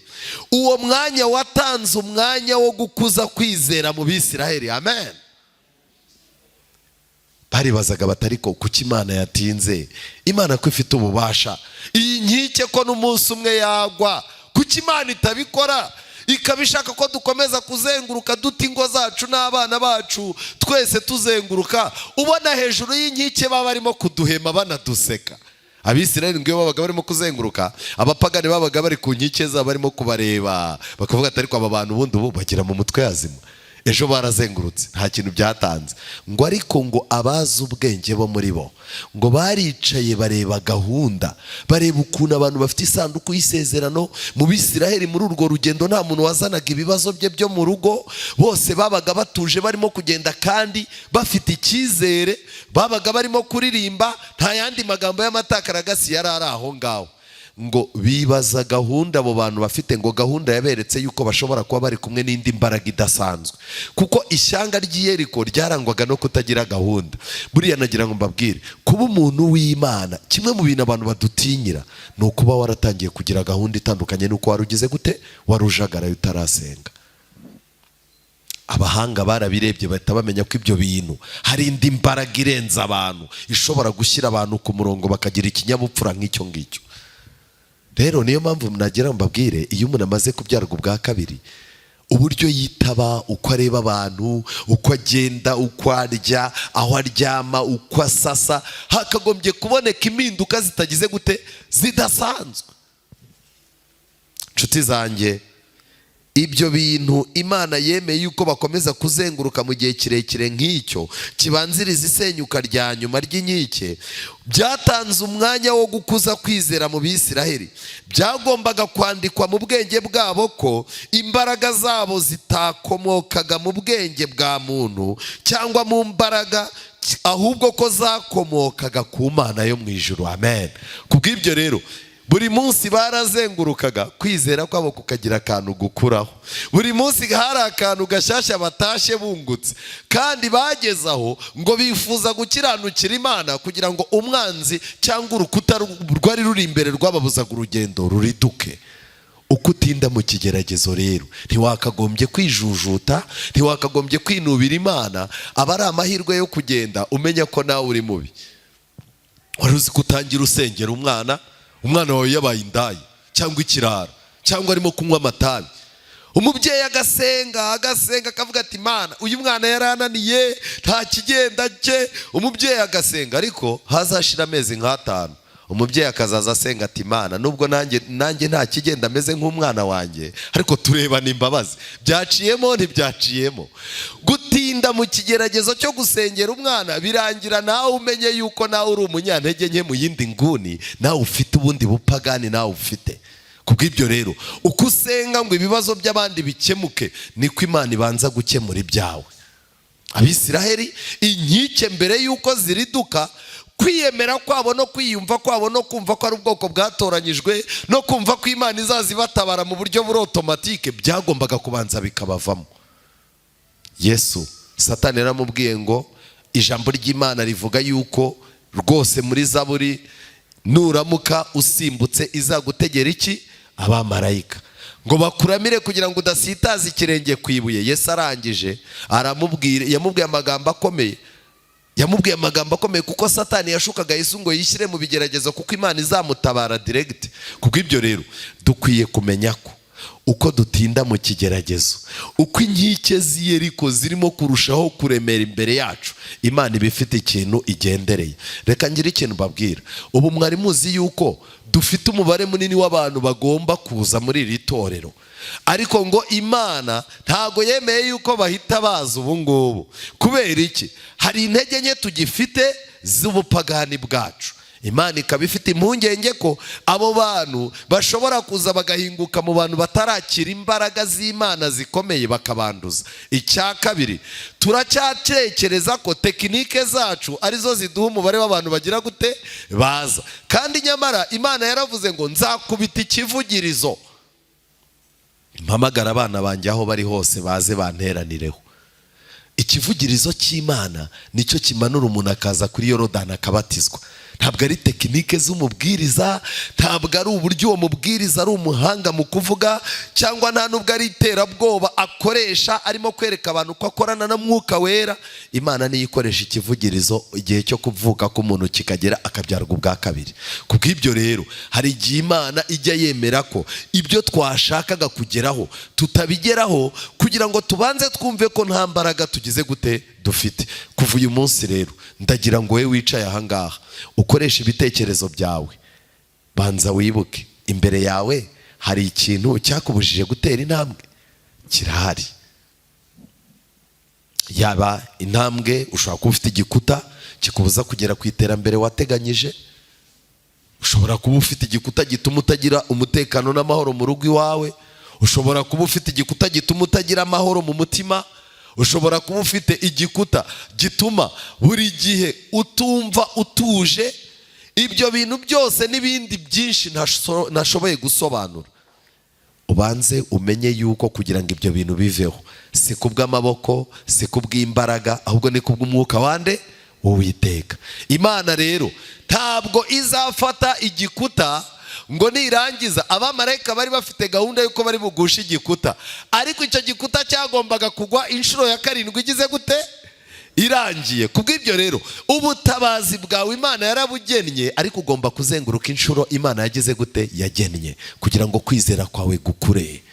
uwo mwanya watanze umwanya wo gukuza kwizera mu Bisiraheli. Amen. Baribazaga bati: "Ariko kuki Imana yatinze? Imana ko ifite ububasha, iyi nkike ko n'umunsi umwe yagwa, kuki Imana itabikora, ikaba ishaka ko dukomeza kuzenguruka, duta ingo zacu n'abana bacu, twese tuzenguruka, ubona hejuru y'inkike baba barimo kuduhema, banaduseka?" Abisirayeli ngo iyo babaga barimo kuzenguruka, abapagani babaga bari ku nkike zabo barimo kubareba, bakavuga ati: "Ariko aba bantu ubundi ubu bagira mu mutwe yazima?" Ejo barazengurutse, nta kintu byatanze. Ngo ariko ngo abazi ubwenge bo muri bo ngo baricaye, bareba gahunda, bareba ukuntu abantu bafite isanduku y'isezerano mu Bisiraheli. Muri urwo rugendo nta muntu wazanaga ibibazo bye byo mu rugo, bose babaga batuje, barimo kugenda kandi bafite icyizere, babaga barimo kuririmba, nta yandi magambo y'amatakaragasi yari ari aho ngaho. Ngo bibaza gahunda abo bantu bafite. Ngo gahunda yaberetse yuko bashobora kuba bari kumwe n'indi mbaraga idasanzwe, kuko ishyanga ry'Iyeriko ryarangwaga no kutagira gahunda. Buriya nagira ngo mbabwire, kuba umuntu w'Imana, kimwe mu bintu abantu badutinyira ni ukuba waratangiye kugira gahunda itandukanye n'uko wari ugize gute, wari ujagaraye utarasenga. Abahanga barabirebye, bahita bamenya ko ibyo bintu hari indi mbaraga irenze abantu ishobora gushyira abantu ku murongo, bakagira ikinyabupfura nk'icyo ngicyo. Rero niyo mpamvu nagira ngo mbabwire, iyo umuntu amaze kubyarwa ubwa kabiri, uburyo yitaba, uko areba abantu, uko agenda, uko arya, aho aryama, uko asasa, hakagombye kuboneka impinduka zitagize gute, zidasanzwe. Inshuti zanjye, ibyo bintu Imana yemeye yuko bakomeza kuzenguruka mu gihe kirekire nk'icyo kibanziriza isenyuka rya nyuma ry'inkike, byatanze umwanya wo gukuza kwizera mu Bisiraheli. Byagombaga kwandikwa mu bwenge bwabo ko imbaraga zabo zitakomokaga mu bwenge bwa muntu cyangwa mu mbaraga, ahubwo ko zakomokaga ku Mana yo mu ijuru. Amen. Ku bw'ibyo rero, buri munsi barazengurukaga, kwizera kwabo kukagira akantu gukuraho. Buri munsi hari akantu gashyashya batashye bungutse, kandi bageze aho ngo bifuza gukiranukira Imana kugira ngo umwanzi cyangwa urukuta rwari ruri imbere rwababuzaga urugendo ruriduke. Uko utinda mu kigeragezo rero, ntiwakagombye kwijujuta, ntiwakagombye kwinubira Imana. Aba ari amahirwe yo kugenda umenya ko nawe uri mubi. Wari uzi ko utangira usengera umwana, umwana wawe yabaye indaya cyangwa ikirara cyangwa arimo kunywa amatabi, umubyeyi agasenga, agasenga, akavuga ati: "Imana, uyu mwana yarananiye, nta kigenda cye." Umubyeyi agasenga, ariko hazashira amezi nk'atanu, umubyeyi akazaza asenga ati: "Imana, nubwo nanjye nta kigenda, ameze nk'umwana wanjye, ariko turebana imbabazi." Byaciyemo, ntibyaciyemo. Gutinda mu kigeragezo cyo gusengera umwana, birangira nawe umenye yuko nawe uri umunyantege nke mu yindi nguni, nawe ufite ubundi bupagani nawe ufite. Kubw'ibyo rero, uko usenga ngo ibibazo by'abandi bikemuke, niko Imana ibanza gukemura ibyawe. Abisiraheli, inkike mbere y'uko ziriduka, kwiyemera kwabo no kwiyumva kwabo no kumva ko ari ubwoko bwatoranyijwe no kumva ko Imana izaza ibatabara mu buryo buri automatique, byagombaga kubanza bikabavamo. Yesu, Satani yaramubwiye ngo ijambo ry'Imana rivuga yuko rwose muri Zaburi, nuramuka usimbutse izagutegera iki, abamarayika ngo bakuramire kugira ngo udasitaza ikirenge ku ibuye. Yesu arangije aramubwira, yamubwiye amagambo akomeye, yamubwiye amagambo akomeye, kuko Satani yashukaga Yesu ngo yishyire mu bigeragezo kuko Imana izamutabara direct. Kubw'ibyo rero, dukwiye kumenya ko uko dutinda mu kigeragezo, uko inkike z'Iyeriko zirimo kurushaho kuremera imbere yacu, Imana iba ifite ikintu igendereye. Reka ngire ikintu mbabwira. Ubu mwari muzi yuko dufite umubare munini w'abantu bagomba kuza muri iri torero, ariko ngo Imana ntago yemeye yuko bahita baza ubu ngubu. Kubera iki? Hari intege nke tugifite z'ubupagani bwacu. Imana ikaba ifite impungenge ko abo bantu bashobora kuza bagahinguka mu bantu batarakira imbaraga z'Imana zikomeye, bakabanduza. Icya kabiri, turacyatekereza ko technique zacu arizo ziduha umubare w'abantu bagira gute, baza. Kandi nyamara Imana yaravuze ngo: "Nzakubita ikivugirizo, mpamagara abana banjye aho bari hose baze banteranireho." Ikivugirizo cy'Imana nicyo kimanura umuntu akaza kuri Yorodani akabatizwa. Ntabwo ari technique z'umubwiriza, ntabwo ari uburyo uwo mubwiriza ari umuhanga mu kuvuga, cyangwa nta nubwo ari iterabwoba akoresha arimo kwereka abantu ko akorana na Mwuka Wera. Imana niyo ikoresha ikivugirizo, igihe cyo kuvuka k'umuntu kikagera, akabyarwa ubwa kabiri. Ku bw'ibyo rero, hari igihe Imana ijya yemera ko ibyo twashakaga kugeraho tutabigeraho, kugira ngo tubanze twumve ko nta mbaraga tugize gute, dufite. Kuva uyu munsi rero, ndagira ngo wowe wicaye ahangaha ukoreshe ibitekerezo byawe, banza wibuke imbere yawe hari ikintu cyakubujije gutera intambwe, kirahari. Yaba intambwe, ushobora kuba ufite igikuta kikubuza kugera ku iterambere wateganyije. Ushobora kuba ufite igikuta gituma utagira umutekano n'amahoro mu rugo iwawe. Ushobora kuba ufite igikuta gituma utagira amahoro mu mutima. Ushobora kuba ufite igikuta gituma buri gihe utumva utuje. Ibyo bintu byose n'ibindi byinshi ntashoboye gusobanura, ubanze umenye yuko kugira ngo ibyo bintu biveho, si kubw'amaboko, si kubw'imbaraga, ahubwo ni kubw'umwuka wande? W'Uwiteka Imana. Rero ntabwo izafata igikuta ngo nirangiza. Abamarayika bari bafite gahunda y'uko bari bugushe igikuta, ariko icyo gikuta cyagombaga kugwa inshuro ya karindwi igize gute? Irangiye. Kubw'ibyo rero, ubutabazi bwawe Imana yarabugennye, ariko ugomba kuzenguruka inshuro Imana yagize gute? Yagennye, kugira ngo kwizera kwawe gukure.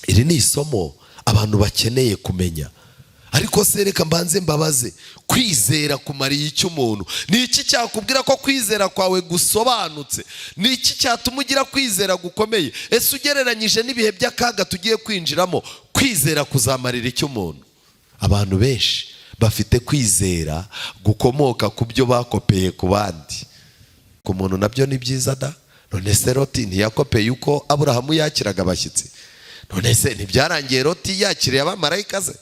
Iri ni isomo abantu bakeneye kumenya. Ariko se reka mbanze mbabaze: kwizera kumariye icyo umuntu? Ni iki cyakubwira ko kwizera kwawe gusobanutse? Ni iki cyatuma ugira kwizera gukomeye? Ese ugereranyije n'ibihe by'akaga tugiye kwinjiramo, kwizera kuzamarira icyo umuntu? Abantu benshi bafite kwizera gukomoka ku byo bakopeye ku bandi, ku muntu. Nabyo ni byiza da. None se Loti ntiyakopeye uko Aburahamu yakiraga abashyitsi? None se ntibyarangiye Loti yakiriye abamarayika ze?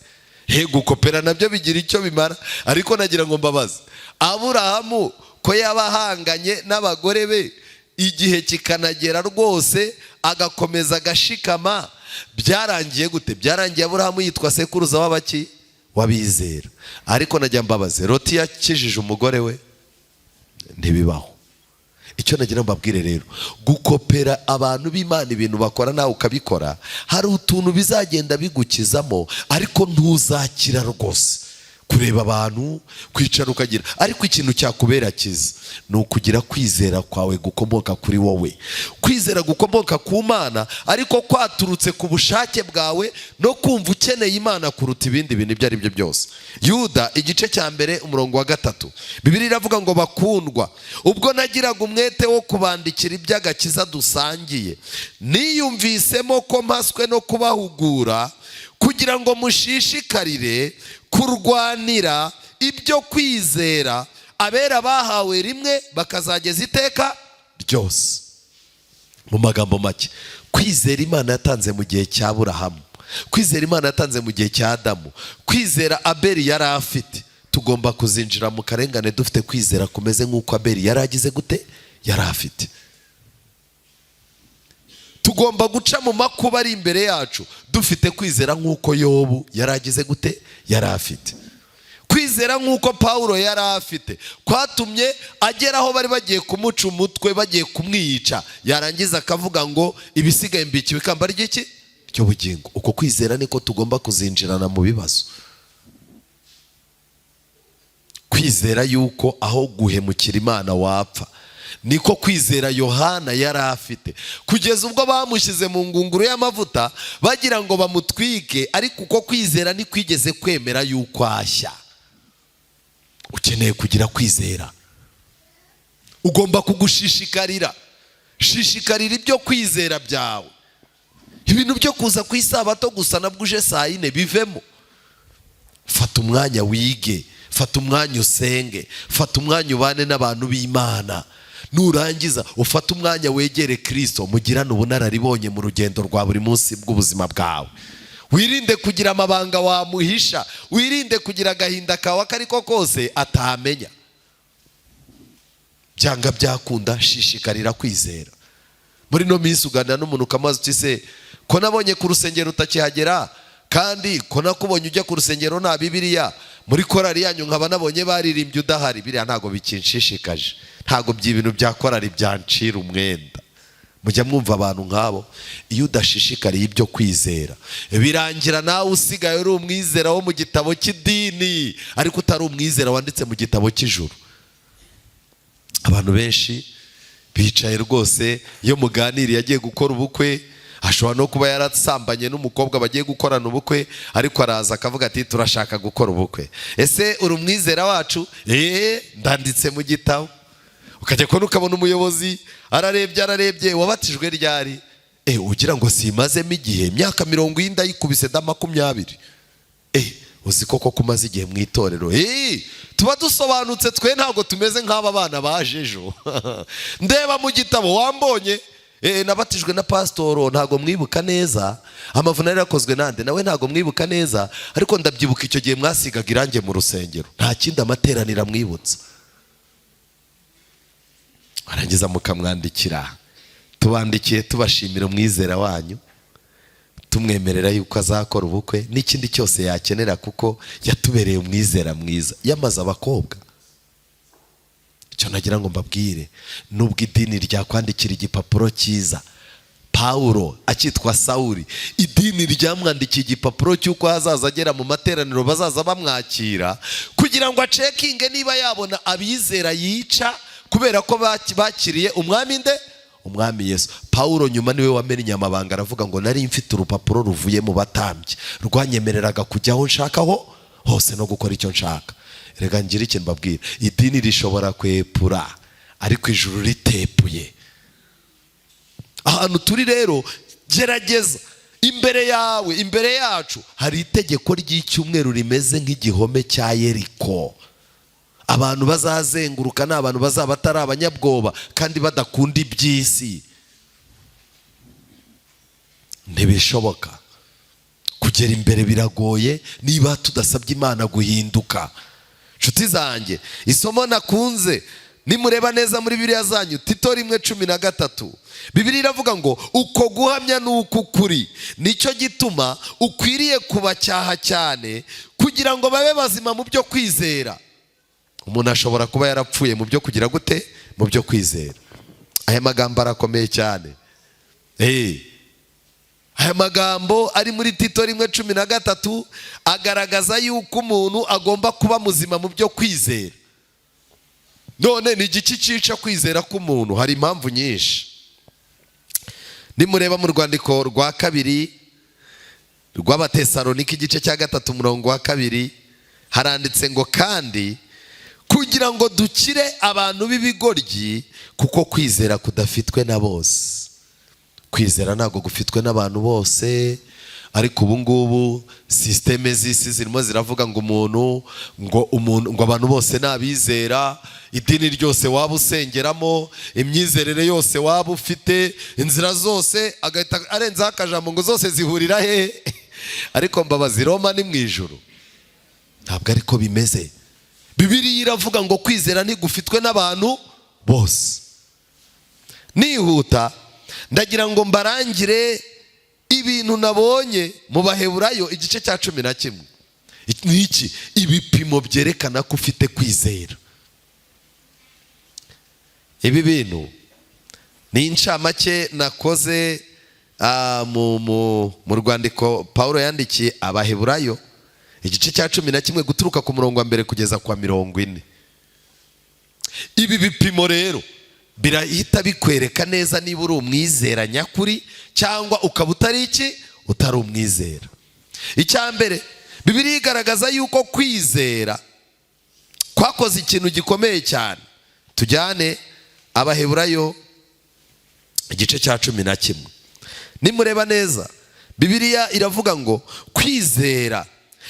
He, gukopera nabyo bigira icyo bimara. Ariko nagira ngo mbabaze: Aburahamu ko yaba ahanganye n'abagore be, igihe kikanagera rwose agakomeza agashikama, byarangiye gute? Byarangiye Aburahamu yitwa sekuruza w'abaki? W'abizera. Ariko najya mbabaze: Loti yakijije umugore we? Ntibibaho. Icyo nagira mbabwire rero, gukopera abantu b'Imana ibintu bakora nawe ukabikora, hari utuntu bizagenda bigukizamo, ariko ntuzakira rwose. Kureba abantu, kwicara ukagira, ariko ikintu cyakubera cyiza ni ukugira kwizera kwawe gukomoka kuri wowe, kwizera gukomoka ku Mana, ariko kwaturutse ku bushake bwawe no kumva ukeneye Imana kuruta ibindi bintu ibyo ari byo byose. Yuda igice cya 1, umurongo wa 3, Bibiliya iravuga ngo: "Bakundwa, ubwo nagiraga umwete wo kubandikira iby'agakiza dusangiye, niyumvisemo ko mpaswe no kubahugura kugira ngo mushishikarire kurwanira ibyo kwizera abera bahawe rimwe bakazageza iteka ryose." Mu magambo make, kwizera Imana yatanze mu gihe cya Burahamu, kwizera Imana yatanze mu gihe cya Adamu, kwizera Abeli yari afite, tugomba kuzinjira mu karengane dufite kwizera kumeze nk'uko Abeli yari agize gute? Yari afite. Tugomba guca mu makuba ari imbere yacu dufite kwizera nk'uko Yobu yari agize gute? Yari afite. Kwizera nk'uko Pawulo yari afite kwatumye agera aho bari bagiye kumuca umutwe, bagiye kumwica, yarangiza akavuga ngo: "Ibisigaye mbikiwe ikamba ry'iki? Ry'ubugingo." Uko kwizera niko tugomba kuzinjirana mu bibazo. Kwizera yuko aho guhemukira Imana wapfa, niko kwizera Yohana yari afite, kugeza ubwo bamushyize mu ngunguru y'amavuta bagira ngo bamutwike, ariko uko kwizera ntikwigeze kwemera yuko ashya. Ukeneye kugira kwizera, ugomba kugushishikarira. Shishikarira ibyo kwizera byawe. Ibintu byo kuza ku isabato gusa nabwo uje saa 4, bivemo. Fata umwanya wige, fata umwanya usenge, fata umwanya ubane n'abantu b'Imana. Nurangiza ufate umwanya wegere Kirisito, mugirane ubunararibonye mu rugendo rwa buri munsi bw'ubuzima bwawe. Wirinde kugira amabanga wamuhisha, wirinde kugira agahinda kawe ako ariko kose atamenya. Byanga byakunda, shishikarira kwizera. Muri ino minsi uganira n'umuntu ukamubaza uti: "Se ko nabonye ku rusengero utakihagera, kandi ko nakubonye ujya ku rusengero nta Bibiliya, muri korari yanyu nkaba nabonye baririmbye udahari?" "Biriya ntabwo bikinshishikaje, ntabwo ibintu bya korari byancira umwenda." Mujya mwumva abantu nk'abo? Iyo udashishikariye ibyo kwizera, birangira nawe usigaye uri umwizera wo mu gitabo cy'idini, ariko utari umwizera wanditse mu gitabo cy'ijuru. Abantu benshi bicaye rwose, iyo muganiriye, agiye gukora ubukwe, ashobora no kuba yarasambanye n'umukobwa bagiye gukorana ubukwe, ariko araza akavuga ati: "Turashaka gukora ubukwe. Ese uri umwizera wacu?" "Eee, ndanditse mu gitabo." Ukajya kubona ukabona umuyobozi ararebye, ararebye: "Wabatijwe ryari?" "Ugira ngo simazemo igihe? Imyaka 40 ndayikubise da, 20." Uzi koko ko umaze igihe mu itorero? Tuba dusobanutse twe, ntabwo tumeze nk'aba bana baje ejo. Ndeba mu gitabo wambonye. Nabatijwe na pasitoro, ntabwo mwibuka neza. Amavuna yari yakozwe nande? Nawe ntabwo mwibuka neza, ariko ndabyibuka icyo gihe mwasigaga irangi mu rusengero. Nta kindi amateraniro amwibutsa. Warangiza mukamwandikira: "Tubandikiye tubashimira umwizera wanyu, tumwemerera yuko azakora ubukwe n'ikindi cyose yakenera, kuko yatubereye umwizera mwiza." Yamaze abakobwa. Icyo nagira ngo mbabwire, nubwo idini ryakwandikira igipapuro cyiza, Pawulo akitwa Sawuri, idini ryamwandikiye igipapuro cy'uko hazaza agera mu materaniro bazaza bamwakira, kugira ngo acheckinge niba yabona abizera yica kubera ko bakiriye umwami nde? Umwami Yesu. Pawulo nyuma niwe wamennye amabanga, aravuga ngo: "Nari mfite urupapuro ruvuye mu batambyi rwanyemereraga kujya aho nshakaho hose no gukora icyo nshaka." Reka ngire ikintu mbabwira: idini rishobora kwepura, ariko ijuru ritepuye. Ahantu turi rero, gerageza imbere yawe, imbere yacu hari itegeko ry'icyumweru rimeze nk'igihome cya Yeriko. Abantu bazazenguruka ni abantu bazaba atari abanyabwoba kandi badakunda iby'isi. Ntibishoboka kugera imbere, biragoye niba tudasabye Imana guhinduka. Nshuti zanjye, isomo nakunze, nimureba neza muri Bibiliya zanyu, Tito 1:13, Bibiliya iravuga ngo: "Uko guhamya ni uku kuri, nicyo gituma ukwiriye kubacyaha cyane kugira ngo babe bazima mu byo kwizera." Umuntu ashobora kuba yarapfuye mu byo kugira gute? Mu byo kwizera. Aya magambo arakomeye cyane. Aya magambo ari muri Tito 1:13 agaragaza yuko umuntu agomba kuba muzima mu byo kwizera. None ni igiki cyica kwizera k'umuntu? Hari impamvu nyinshi. Nimureba mu rwandiko rwa kabiri rw'Abatesalonika, igice cya 3, umurongo wa 2, haranditse ngo: "Kandi kugira ngo dukire abantu b'ibigoryi, kuko kwizera kudafitwe na bose." Kwizera ntabwo gufitwe n'abantu bose, ariko ubu ngubu système z'isi zirimo ziravuga ngo umuntu, ngo umuntu, ngo abantu bose ni abizera. Idini ryose waba usengeramo, imyizerere yose waba ufite, inzira zose, agahita arenzaho akajambo ngo zose zihurira hehe? Ariko mbabazi, Roma ni mu ijuru? Ntabwo ariko bimeze. Bibiliya iravuga ngo kwizera ntigufitwe n'abantu bose. Nihuta, ndagira ngo mbarangire ibintu nabonye mu Baheburayo igice cya 11. Ni iki? Ibipimo byerekana ko ufite kwizera. Ibi bintu ni incamake nakoze mu rwandiko Paul yandikiye Abaheburayo, igice cya 11, guturuka ku murongo wa 1 kugeza kwa 40. Ibi bipimo rero birahita bikwereka neza niba uri umwizera nyakuri cyangwa ukaba utari iki? Utari umwizera. Icya mbere, Bibiliya igaragaza yuko kwizera kwakoze ikintu gikomeye cyane. Tujyane Abaheburayo igice cya 11. Nimureba neza, Bibiliya iravuga ngo kwizera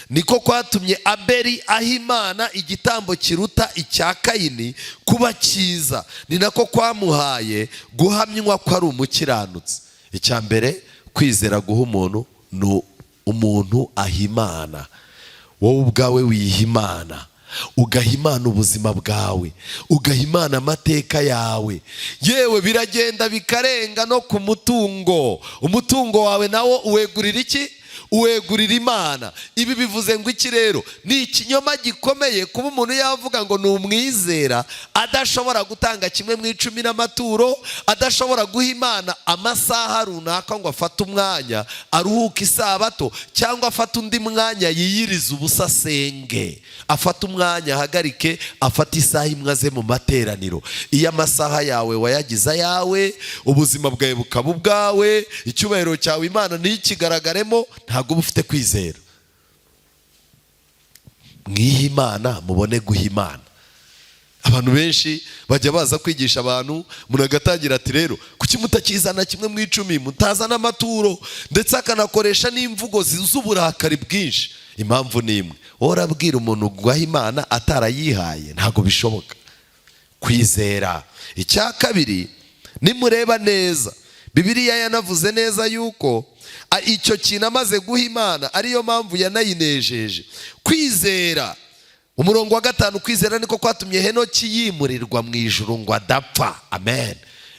niko kwatumye Abeli aha Imana igitambo kiruta icya Kayini kuba cyiza, ni nako kwamuhaye guhamywa ko ari umukiranutsi. Icya mbere kwizera guha umuntu ni umuntu aha Imana. Wowe ubwawe wiha Imana, ugaha Imana ubuzima bwawe, ugaha Imana amateka yawe. Yewe, biragenda bikarenga no ku mutungo. Umutungo wawe nawo uwegurira iki? Uwegurira Imana. Ibi bivuze ngo iki rero? Ni ikinyoma gikomeye kuba umuntu yavuga ngo ni umwizera adashobora gutanga kimwe mu icumi n'amaturo, adashobora guha Imana amasaha runaka ngo afate umwanya aruhuke isabato, cyangwa afate undi mwanya yiyirize ubusa asenge, afate umwanya ahagarike, afate isaha imwe aze mu materaniro. Iyo amasaha yawe wayagize ayawe, ubuzima bwawe bukaba ubwawe, icyubahiro cyawe Imana ntikigaragaremo, ntabwo uba ufite kwizera. Mwihe Imana, mubone guha Imana. Abantu benshi bajya baza kwigisha abantu, umuntu agatangira ati: "Rero kuki mutakizana kimwe mu icumi, mutazana amaturo?" Ndetse akanakoresha n'imvugo z'uburakari bwinshi. Impamvu ni imwe: wowe urabwira umuntu guha Imana atarayihaye? Ntabwo bishoboka. Kwizera. Icya kabiri, nimureba neza, Bibiliya yanavuze neza yuko icyo kintu amaze guha Imana, ariyo mpamvu yanayinejeje. Kwizera, umurongo wa 5: kwizera niko kwatumye Henoki yimurirwa mu ijuru ngo adapfa. Amen.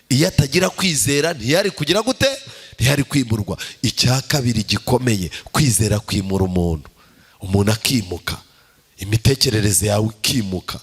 Iyo atagira kwizera, ntiyari kugira gute? Ntiyari kwimurwa. Icya kabiri gikomeye, kwizera kwimura umuntu, umuntu akimuka, imitekerereze yawe ikimuka.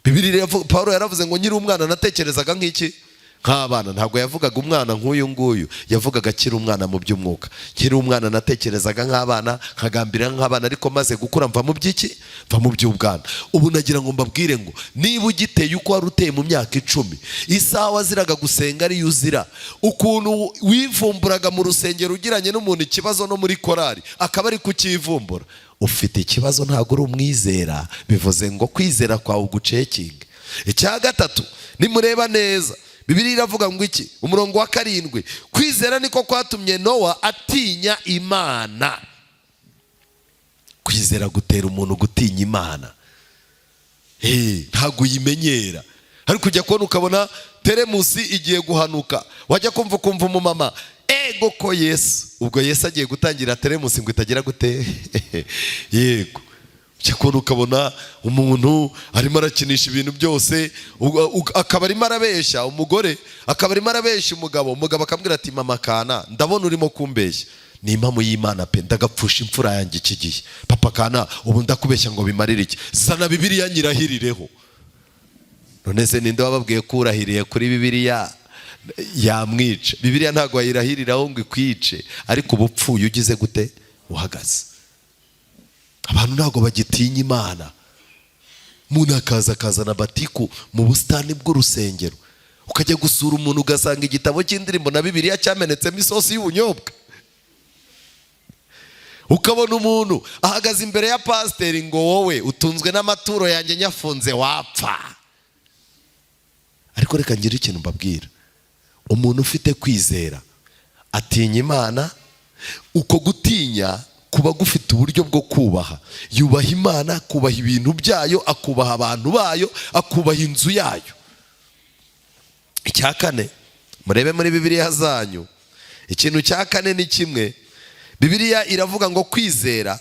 Bibiliya, Paul yaravuze ngo: "Nkiri umwana natekerezaga nk'iki? Nk'abana." Ntabwo yavugaga umwana nk'uyu nguyu, yavugaga akiri umwana mu by'umwuka. "Nkiri umwana natekerezaga nk'abana, nkagambirira nk'abana, ariko maze gukura mva mu by'iki? Mva mu by'ubwana." Ubu nagira ngo mbabwire ngo niba ugiteye uko wari uteye mu myaka 10, isaha waziraga gusenga ariyo uzira, ukuntu wivumburaga mu rusengero ugiranye n'umuntu ikibazo, no muri korari akaba ari kukivumbura, ufite ikibazo, ntabwo uri umwizera. Bivuze ngo kwizera kwawe ugucekinge. Icya gatatu, nimureba neza, Bibiliya iravuga ngo iki? Umurongo wa 7: kwizera niko kwatumye Nowa atinya Imana. Kwizera gutera umuntu gutinya Imana. Ntabwo uyimenyera, ariko ujya kubona ukabona teremusi igiye guhanuka, wajya kumva ukumva umumama: "Ego ko Yesu!" Ubwo Yesu agiye gutangira teremusi ngo itagira gute? Yego. Ujya kubona ukabona umuntu arimo arakinisha ibintu byose, akaba arimo arabeshya umugore, akaba arimo arabeshya umugabo. Umugabo akambwira ati: "Mama kana, ndabona urimo kumbeshya." Ni impamo y'Imana pe, ndagapfusha imfura yanjye iki gihe. "Papa kana, ubu ndakubeshya ngo bimarire iki? Zana Bibiliya nyirahirireho." None se ninde wababwiye ko urahiriye kuri Bibiliya yamwica? Bibiliya ntabwo wayirahiriraho ngo ikwice, ariko uba upfuye ugize gute? Uhagaze. Abantu ntabwo bagitinya Imana. Umuntu akaza akazana batiku mu busitani bw'urusengero, ukajya gusura umuntu ugasanga igitabo cy'indirimbo na Bibiliya cyamenetsemo isosi y'ubunyobwa. Ukabona umuntu ahagaze imbere ya pasiteri ngo: "Wowe utunzwe n'amaturo yanjye, nyafunze wapfa." Ariko reka ngire ikintu mbabwira: umuntu ufite kwizera atinya Imana. Uko gutinya kuba gufite uburyo bwo kubaha. Yubaha Imana, akubaha ibintu byayo, akubaha abantu bayo, akubaha inzu yayo. Icya kane, murebe muri Bibiliya zanyu, ikintu cya kane ni kimwe. Bibiliya iravuga ngo: kwizera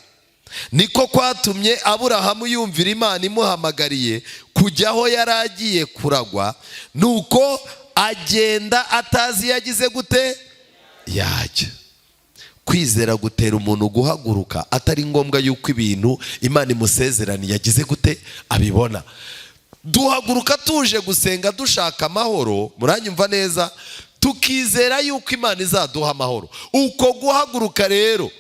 niko kwatumye Aburahamu yumvira Imana imuhamagariye kujya aho yari agiye kuragwa, nuko agenda atazi yagize gute yajya. Kwizera gutera umuntu guhaguruka atari ngombwa yuko ibintu Imana imusezeraniye yagize gute? Abibona. Duhaguruka tuje gusenga dushaka amahoro, muranyumva neza, tukizera yuko Imana izaduha amahoro. Uko guhaguruka rero,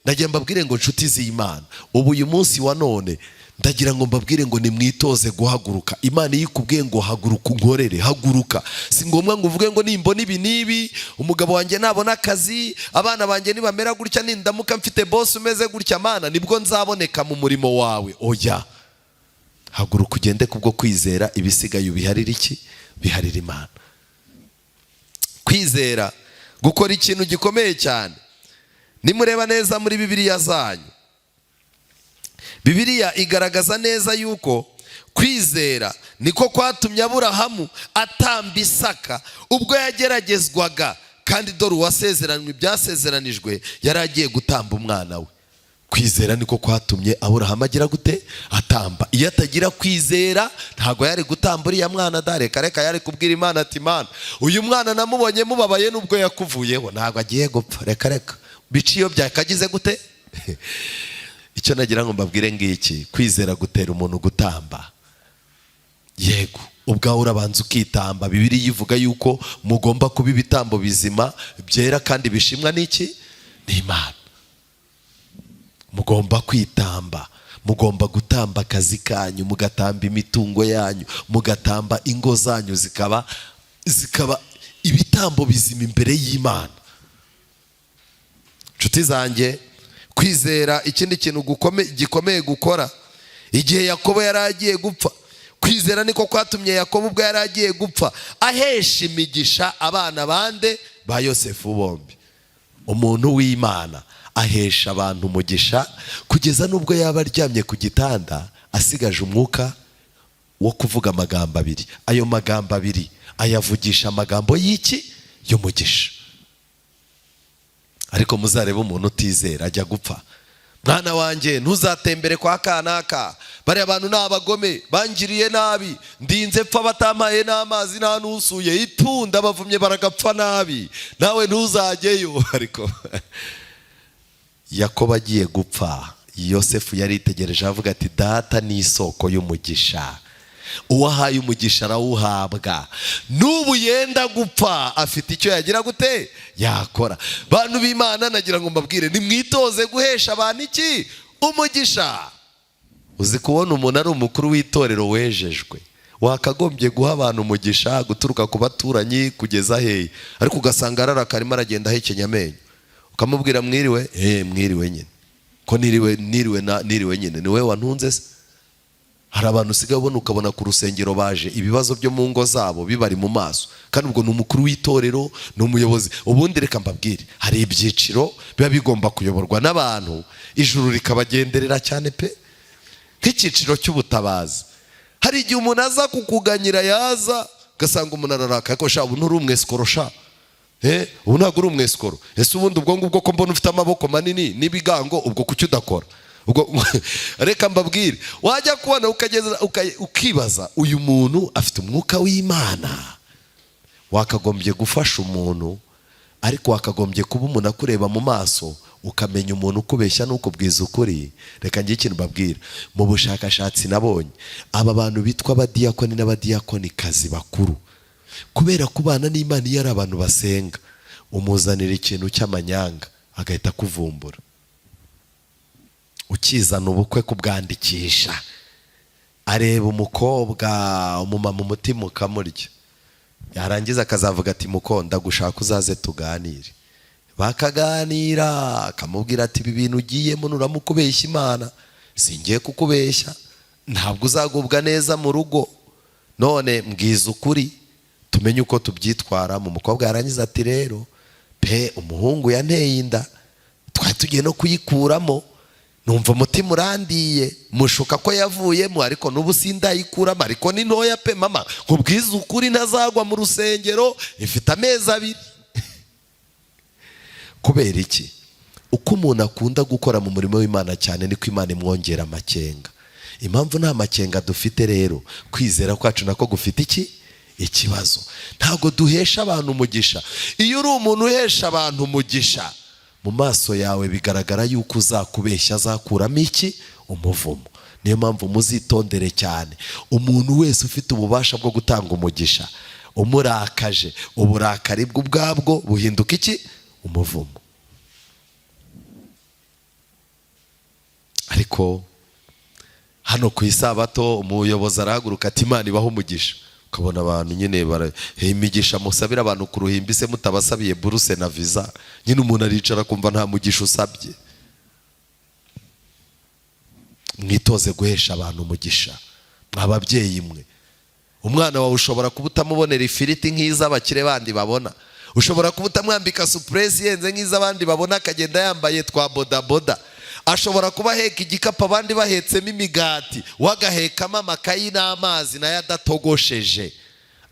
ndagira mbabwire ngo nshuti z'Imana, ubu uyu munsi wa none ndagira ngo mbabwire ngo nimwitoze guhaguruka. Imana iyo ikubwiye ngo "Haguruka unkorere", haguruka. Si ngombwa ngo uvuge ngo nimbona ibi n'ibi, umugabo wanjye nabona akazi, abana banjye nibamera gutya, nindamuka mfite boss umeze gutya, Mana, nibwo nzaboneka mu murimo wawe. Oya, haguruka ugende kubwo kwizera, ibisigaye ubiharire iki? Biharire Imana. Kwizera gukora ikintu gikomeye cyane. Nimureba neza muri Bibiliya zanyu, Bibiliya igaragaza neza yuko kwizera niko kwatumye Aburahamu atamba Isaka ubwo yageragezwaga, kandi dore uwasezeranywe ibyasezeranijwe yari agiye gutamba umwana we. Kwizera niko kwatumye Aburahamu agira gute? Atamba. Iyo atagira kwizera, ntabwo yari gutamba uriya mwana da. Reka reka, yari kubwira Imana ati: "Imana, uyu mwana namubonye mubabaye nubwo yakuvuyeho, ntabwo agiye gupfa. Reka reka, bica iyo byakagize gute." Icyo nagira ngo mbabwire ngiki: kwizera gutera umuntu gutamba. Yego, ubwawe urabanza ukitamba. Bibiliya ivuga yuko mugomba kuba ibitambo bizima, byera kandi bishimwa n'iki? N'Imana. Mugomba kwitamba, mugomba gutamba akazi kanyu, mugatamba imitungo yanyu, mugatamba ingo zanyu, zikaba ibitambo bizima imbere y'Imana. Inshuti zanjye, kwizera ikindi kintu gikomeye gukora, igihe Yakobo yari agiye gupfa, kwizera niko kwatumye Yakobo ubwo yari agiye gupfa ahesha imigisha abana bande? Ba Yosefu bombi. Umuntu w'Imana Ahesha abantu umugisha kugeza n'ubwo yaba aryamye ku gitanda asigaje umwuka wo kuvuga amagambo abiri. Ayo magambo abiri ayavugisha amagambo y'iki? Y'umugisha. Ariko muzarebe umuntu utizera ajya gupfa: "Mwana wanjye, ntuzatembere kwa kanaka, bariya bantu ni abagome, bangiriye nabi, ndinze pfa batampaye n'amazi nta n'usuye, itunda bavumye, baragapfa nabi, nawe ntuzajyeyo." Ariko Yakobo agiye gupfa, Yosefu yaritegereje avuga ati: "Data ni isoko y'umugisha, uwo ahaye umugisha arawuhabwa, n'ubu yenda gupfa afite icyo yagira gute yakora." Bantu b'Imana, nagira ngo mbabwire, nimwitoze guhesha abantu iki? Umugisha. Uzi kubona umuntu ari umukuru w'itorero wejejwe, wakagombye guha abantu umugisha guturuka ku baturanyi kugeza hehe, ariko ugasanga araraka, arimo aragenda ahekenya amenyo, ukamubwira "Mwiriwe?" "Mwiriwe nyine." "Ko niriwe, niriwe na niriwe nyine, ni wowe wantunze se?" Hari abantu usigaye ubona, ukabona ku rusengero baje ibibazo byo mu ngo zabo bibari mu maso, kandi ubwo ni umukuru w'itorero, ni umuyobozi. Ubundi reka mbabwire, hari ibyiciro biba bigomba kuyoborwa n'abantu ijuru rikabagenderera cyane pe, nk'icyiciro cy'ubutabazi. Hari igihe umuntu aza kukuganyira, yaza ugasanga umuntu ararakaye: "Ariko sha, ubu nturi umwesikoro sha? Ubu ntabwo uri umwesikoro? Ese ubundi ubwo ngubwo ko mbona ufite amaboko manini n'ibigango, ubwo kuki udakora?" Ubwo reka mbabwire, wajya kubona ukageza ukibaza: uyu muntu afite umwuka w'Imana? Wakagombye gufasha umuntu, ariko wakagombye kuba umuntu akureba mu maso ukamenya umuntu ukubeshya n'ukubwiza ukuri. Reka ngire ikintu mbabwira. Mu bushakashatsi nabonye, aba bantu bitwa abadiyakoni n'abadiyakonikazi bakuru, kubera kubana n'Imana, iyo ari abantu basenga, umuzanira ikintu cy'amanyanga agahita akuvumbura. Ukizana ubukwe kubwandikisha, areba umukobwa, umumama, umutima ukamurya, yarangiza akazavuga ati: "Muko, ndagushaka, uzaze tuganire." Bakaganira, akamubwira ati: "Ibi bintu ugiyemo nuramukubeshya Imana, singiye kukubeshya, ntabwo uzagubwa neza mu rugo. None mbwiza ukuri tumenye uko tubyitwaramo." Umukobwa yarangiza ati: "Rero pe, umuhungu yanteye inda, twari tugiye no kuyikuramo, numva umutima urandiye, mushuka ko yavuyemo, ariko n'ubu sindayikuramo, ariko ni ntoya pe mama, nkubwize ukuri ntazagwa mu rusengero, ifite amezi 2." Kubera iki? Uko umuntu akunda gukora mu murimo w'Imana cyane, niko Imana imwongera amakenga. Impamvu nta makenga dufite rero, kwizera kwacu nako gufite iki? Ikibazo. Ntabwo duhesha abantu umugisha. Iyo uri umuntu uhesha abantu umugisha, mu maso yawe bigaragara yuko uzakubeshya azakuramo iki? Umuvumo. Niyo mpamvu muzitondere cyane umuntu wese ufite ububasha bwo gutanga umugisha, umurakaje, uburakari bwe ubwabwo buhinduka iki? Umuvumo. Ariko hano ku isabato umuyobozi arahaguruka ati: "Imana ibaho umugisha." Ukabona abantu nyine bara imigisha musabira abantu ku ruhimbi se mutabasabiye buruse na visa? Nyine umuntu aricara akumva nta mugisha usabye. Mwitoze guhesha abantu umugisha. Mwa babyeyi mwe, umwana wawe ushobora kuba utamubonera ifiriti nk'iz'abakire bandi babona, ushobora kuba utamwambika supuresi ihenze nk'iz'abandi babona, akagenda yambaye twa bodaboda, ashobora kuba aheka igikapu abandi bahetsemo imigati, we agahekamo amakayi n'amazi nayo adatogosheje.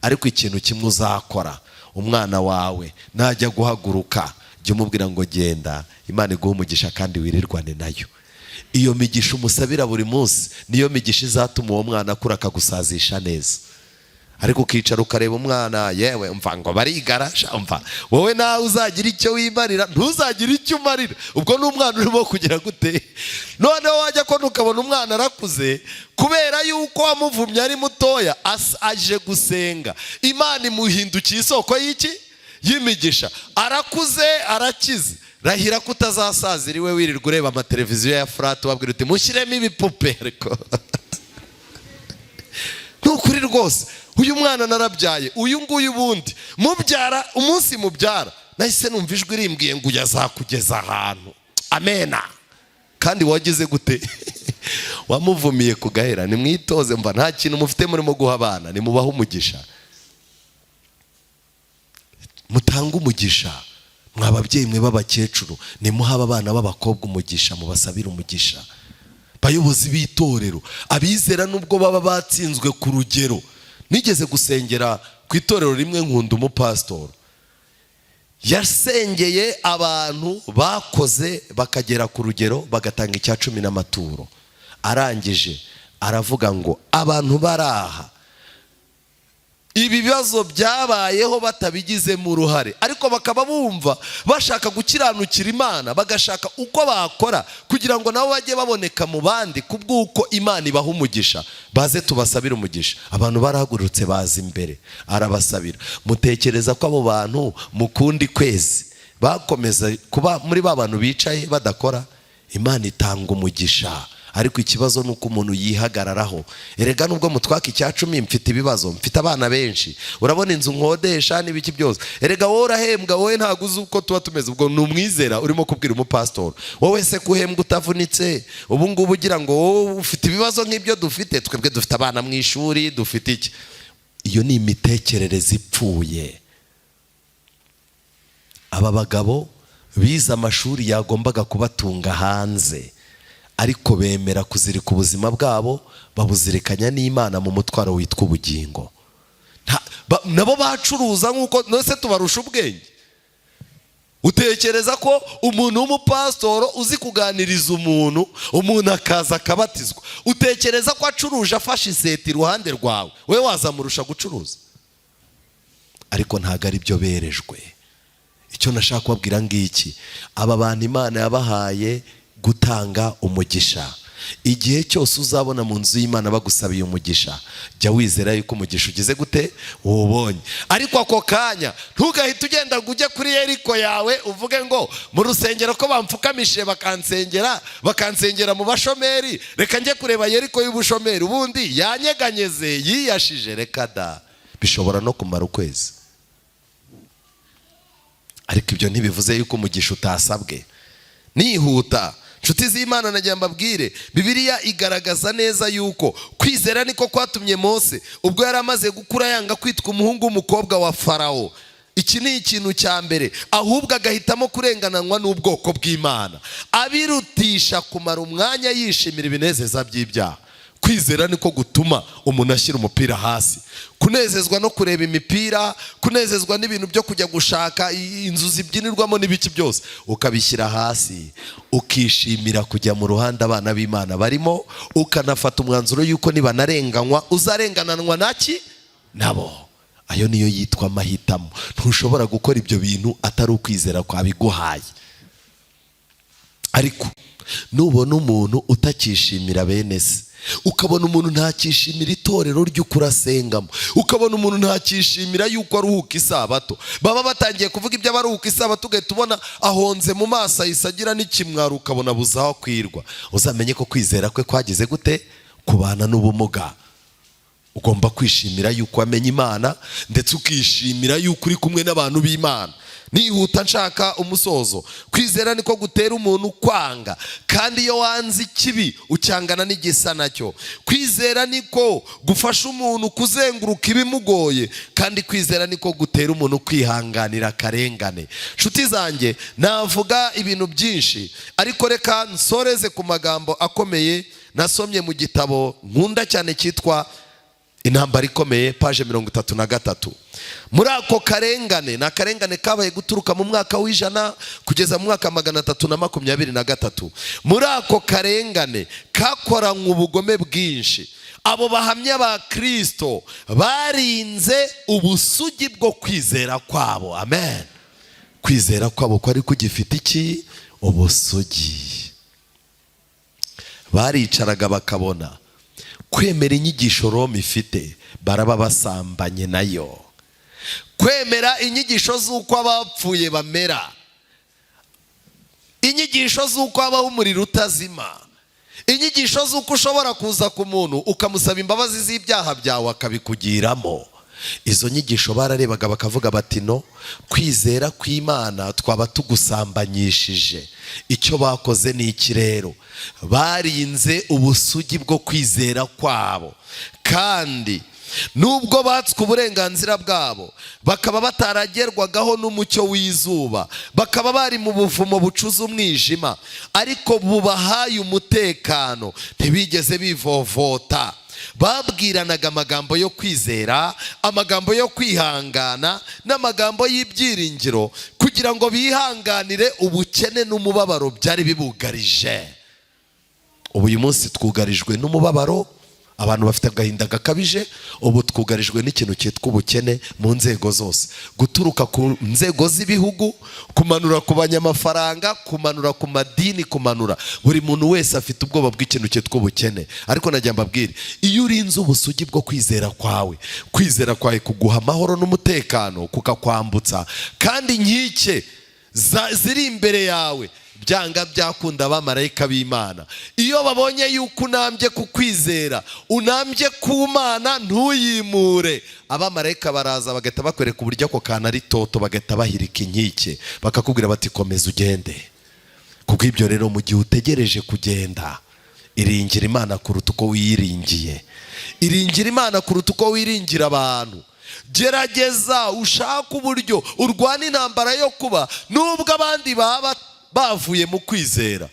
Ariko ikintu kimwe uzakora, umwana wawe najya guhaguruka, jya umubwira ngo: "Genda, Imana iguhe umugisha kandi wirirwane nayo." Iyo migisha umusabira buri munsi niyo migisha izatuma uwo mwana akura akagusazisha neza. Ariko ukicara ukareba umwana: "Yewe, umva ngo barigarasha, umva wowe nawe uzagira icyo wimarira." Ntuzagire icyo umarira, ubwo ni umwana urimo kugira gute? Noneho wajya kubona ukabona umwana arakuze kubera yuko wamuvumye ari mutoya, aje gusenga, Imana imuhindukiye isoko y'iki? Y'imigisha. Arakuze, arakize. Rahira ko utazasazira iwe wirirwa ureba amateleviziyo ya flat, ubabwira uti: "Mushyiremo ibipupe." Ariko ntukuri rwose, uyu mwana narabyaye, uyu nguyu ubundi mubyara, umunsi mubyara nahise numva ijwi rimbwiye ngo uyu azakugeza ahantu. Amena. Kandi wagize gute? Wamuvumiye ku gahera. Nimwitoze mva, nta kintu mufite murimo guha abana, nimubahe umugisha, mutange umugisha. Mwa babyeyi mwe b'abakecuru, nimuhabe abana b'abakobwa umugisha, mubasabire umugisha. Bayobozi b'itorero, abizera nubwo baba batsinzwe ku rugero. Nigeze gusengera ku itorero rimwe, nkunda umupasitori yasengeye abantu bakoze bakagera ku rugero bagatanga 10% n'amaturo. Arangije aravuga ngo abantu baraha ibibazo byabayeho batabigizemo uruhare, ariko bakaba bumva bashaka gukiranukira Imana, bagashaka uko bakora kugira ngo nabo bajye baboneka mu bandi kubw'uko Imana ibaha umugisha, baze tubasabire umugisha. Abantu barahagurutse baza imbere, arabasabira. Mutekereza ko abo bantu mu kundi kwezi bakomeza kuba muri ba bantu bicaye badakora? Imana itanga umugisha, ariko ikibazo ni uko umuntu yihagararaho. Erega nubwo mutwaka 10% mfite ibibazo, mfite abana benshi, urabona inzu nkodesha n'ibiki byose. Erega wowe urahembwa, wowe ntabwo uzi uko tuba tumeze. Ubwo ni umwizera urimo kubwira umupasitori. Wowe se kuhembwa utavunitse ubu ngubu, ugira ngo wowe ufite ibibazo nk'ibyo dufite? Twebwe dufite abana mu ishuri, dufite iki. Iyo ni imitekerereze ipfuye. Aba bagabo bize amashuri yagombaga kubatunga hanze, ariko bemera kuzirika ubuzima bwabo, babuzirikanya n'Imana mu mutwaro witwa ubugingo. Nabo bacuruza nk'uko nose tubarusha ubwenge. Utekereza ko umuntu w'umupasitoro uzi kuganiriza umuntu, umuntu akaza akabatizwa, utekereza ko acuruje afashe iseta iruhande rwawe, we wazamurusha gucuruza? Ariko ntabwo ari byo berejwe. Icyo nashaka kubabwira ngiki: aba bantu Imana yabahaye gutanga umugisha. Igihe cyose uzabona mu nzu y'Imana bagusabiye umugisha, jya wizera yuko umugisha ugize gute? Uwubonye. Ariko ako kanya ntugahite ugenda ngo ujye kuri Yeriko yawe uvuge ngo mu rusengero ko bamfukamishije bakansengera, bakansengera mu bashomeri, reka njye kureba Yeriko y'ubushomeri ubundi yanyeganyeze yiyashije. Reka da, bishobora no kumara ukwezi. Ariko ibyo ntibivuze yuko umugisha utasabwe. Nihuta, nshuti z'Imana, nagira mbabwire, Bibiliya igaragaza neza yuko kwizera niko kwatumye Mose, ubwo yari amaze gukura, yanga kwitwa umuhungu w'umukobwa wa Farawo. Iki ni ikintu cya mbere. Ahubwo agahitamo kurengananywa n'ubwoko bw'Imana, abirutisha kumara umwanya yishimira ibinezeza by'ibyaha. Kwizera niko gutuma umuntu ashyira umupira hasi. Kunezezwa no kureba imipira, kunezezwa n'ibintu byo kujya gushaka inzu zibyinirwamo n'ibiki byose, ukabishyira hasi, ukishimira kujya mu ruhande abana b'Imana barimo, ukanafata umwanzuro y'uko nibanarenganywa uzarengananwa naki nabo. Ayo niyo yitwa amahitamo. Ntushobora gukora ibyo bintu atari ukwizera kwabiguhaye. Ariko nubona umuntu utakishimira bene se, ukabona umuntu ntakishimira itorero ry'ukuri asengamo, ukabona umuntu ntakishimira yuko aruhuka isabato, baba batangiye kuvuga ibyo abaruhuka isabato, ugahita ubona ahonze mu maso, ahise agira n'ikimwaro, ukabona abuze aho akwirwa, uzamenye ko kwizera kwe kwagize gute? Kubana n'ubumuga. Ugomba kwishimira yuko wamenye Imana, ndetse ukishimira yuko uri kumwe n'abantu b'Imana. Nihuta nshaka umusozo. Kwizera niko gutera umuntu kwanga, kandi iyo wanze ikibi ucyangana n'igisa nacyo. Kwizera niko gufasha umuntu kuzenguruka ibimugoye, kandi kwizera niko gutera umuntu kwihanganira akarengane. Nshuti zanjye, navuga ibintu byinshi, ariko reka nsoreze ku magambo akomeye nasomye mu gitabo nkunda cyane cyitwa Intambara Ikomeye, page 33. Muri ako karengane, ni akarengane kabaye guturuka mu mwaka w'100 kugeza mu mwaka 323. Muri ako karengane kakoranywe ubugome bwinshi, abo bahamya ba Kirisito barinze ubusugi bwo kwizera kwabo. Amen. Kwizera kwabo kwari kugifite iki? Ubusugi. Baricaraga bakabona kwemera inyigisho Roma ifite baraba basambanye nayo, kwemera inyigisho z'uko abapfuye bamera, inyigisho z'uko habaho umuriro utazima, inyigisho z'uko ushobora kuza ku muntu ukamusaba imbabazi z'ibyaha byawe akabikugiramo. Izo nyigisho bararebaga bakavuga bati: "No kwizera kw'Imana twaba tugusambanyishije." Icyo bakoze ni iki rero? Barinze ubusugi bwo kwizera kwabo, kandi Nubwo batswe uburenganzira bwabo, bakaba bataragerwagaho n'umucyo w'izuba, bakaba bari mu buvumo bucuze umwijima, ariko bubahaye umutekano, ntibigeze bivovota. Babwiranaga amagambo yo kwizera, amagambo yo kwihangana n'amagambo y'ibyiringiro, kugira ngo bihanganire ubukene n'umubabaro byari bibugarije. Ubu uyu munsi twugarijwe n'umubabaro, abantu bafite agahinda gakabije. Ubu twugarijwe n'ikintu cyitwa ubukene mu nzego zose, guturuka ku nzego z'ibihugu, kumanura ku banyamafaranga, kumanura ku madini, kumanura buri muntu wese afite ubwoba bw'ikintu cyitwa ubukene. Ariko najya mbabwire, iyo urinze ubusugi bwo kwizera kwawe, kwizera kwawe kuguha amahoro n'umutekano, kukakwambutsa. Kandi inkike ziri imbere yawe, byanga byakunda, abamarayika b'Imana iyo babonye yuko unambye ku kwizera, unambye ku Mana ntuyimure, abamarayika baraza bagahita bakwereka uburyo ako kantu ari toto, bagahita bahirika inkike, bakakubwira bati: "Komeza ugende." Kubw'ibyo rero, mu gihe utegereje kugenda, iringira Imana kuruta uko wiyiringiye, iringira Imana kuruta uko wiringira abantu. Gerageza ushake uburyo urwana intambara yo kuba, nubwo abandi baba bavuye mu kwizera,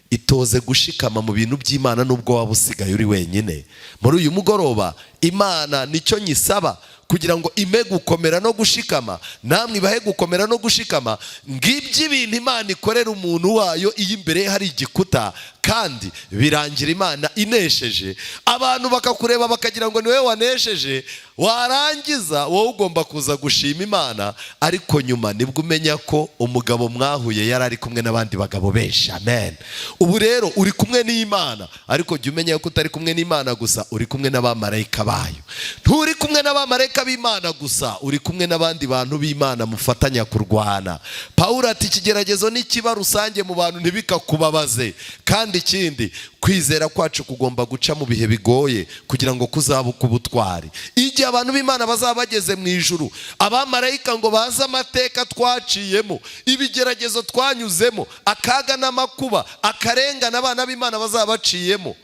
itoze gushikama mu bintu by'Imana nubwo waba usigaye uri wenyine. Muri uyu mugoroba, Imana nicyo nyisaba kugira ngo ime gukomera no gushikama, namwe ibahe gukomera no gushikama. Ngibyo ibintu Imana ikorera umuntu wayo iyo imbere ye hari igikuta, kandi birangira Imana inesheje. Abantu bakakureba bakagira ngo ni wowe wanesheje, warangiza wowe ugomba kuza gushima Imana, ariko nyuma nibwo umenya ko umugabo mwahuye yari ari kumwe n'abandi bagabo benshi. Amen. Ubu rero uri kumwe n'Imana, ariko jya umenya ko utari kumwe n'Imana gusa, uri kumwe n'abamarayika bayo. Nturi kumwe n'abamarayika b'Imana gusa, uri kumwe n'abandi bantu b'Imana mufatanya kurwana. Pawulo ati: "Ikigeragezo nikiba rusange mu bantu, ntibikakubabaze." Kandi ikindi, kwizera kwacu kugomba guca mu bihe bigoye kugira ngo kuzabuke ubutwari. Igihe abantu b'Imana bazaba bageze mu ijuru, abamarayika ngo baze amateka twaciyemo, ibigeragezo twanyuzemo, akaga n'amakuba, akarengane abana b'Imana bazaba baciyemo,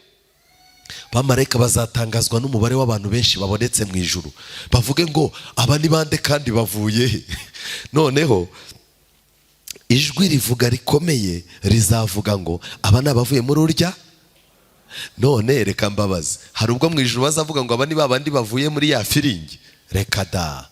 bamarayika bazatangazwa n'umubare w'abantu benshi babonetse mu ijuru, bavuge ngo: "Aba ni bande kandi bavuye he?" Noneho ijwi rivuga rikomeye rizavuga ngo: "Aba ni abavuye muri urya." None reka mbabaze, hari ubwo mu ijuru bazavuga ngo: "Aba ni babandi bavuye muri ya firingi"? Reka da.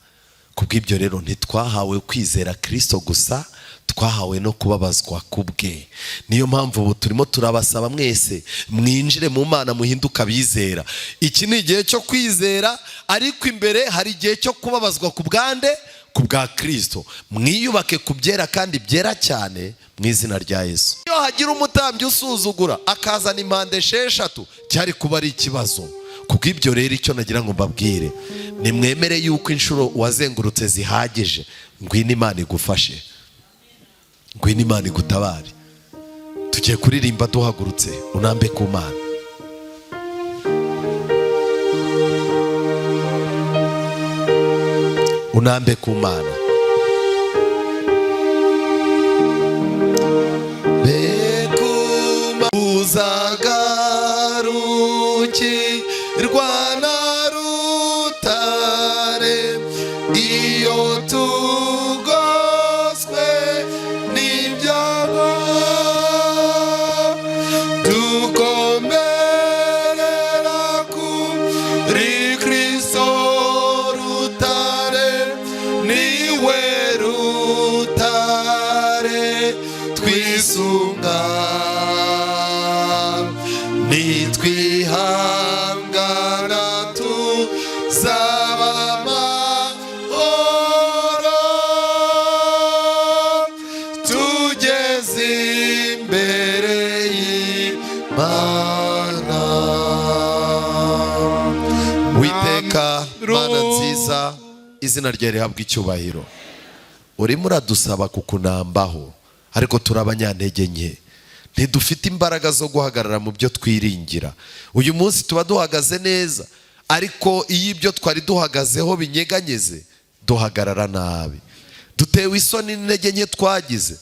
Kubw'ibyo rero, ntitwahawe kwizera Kirisito gusa, twahawe no kubabazwa ku bwe. Niyo mpamvu ubu turimo turabasaba mwese mwinjire mu Mana, muhinduke abizera. Iki ni igihe cyo kwizera, ariko imbere hari igihe cyo kubabazwa ku bwande? Ku bwa Kirisito. Mwiyubake ku byera kandi byera cyane, mu izina rya Yesu. Iyo hagira umutambyi usuzugura akazana impande 6, cyari kuba ari ikibazo. Kubw'ibyo rero, icyo nagira ngo mbabwire, nimwemere yuko inshuro wazengurutse zihagije. Ngwino Imana igufashe, ngwino Imana igutabare. Tugiye kuririmba duhagurutse. Unambe ku Mana. Unambe ku Mana. Uzagarukirwa na rutare iyo tugoswe n'ibyago, dukomerera kuri Kristo rutare, niwe rutare twisunga. Nitwihangana tuzaba amahoro, tugeze imbere y'Imana. Witeka Mana nziza, izina ryawe rihabwa icyubahiro. Urimo uradusaba kukunambaho, ariko turi abanyantege nke, ntidufite imbaraga zo guhagarara mu byo twiringira. Uyu munsi tuba duhagaze neza, ariko iyo ibyo twari duhagazeho binyeganyeze, duhagarara nabi. Dutewe isoni n'intege nke twagize,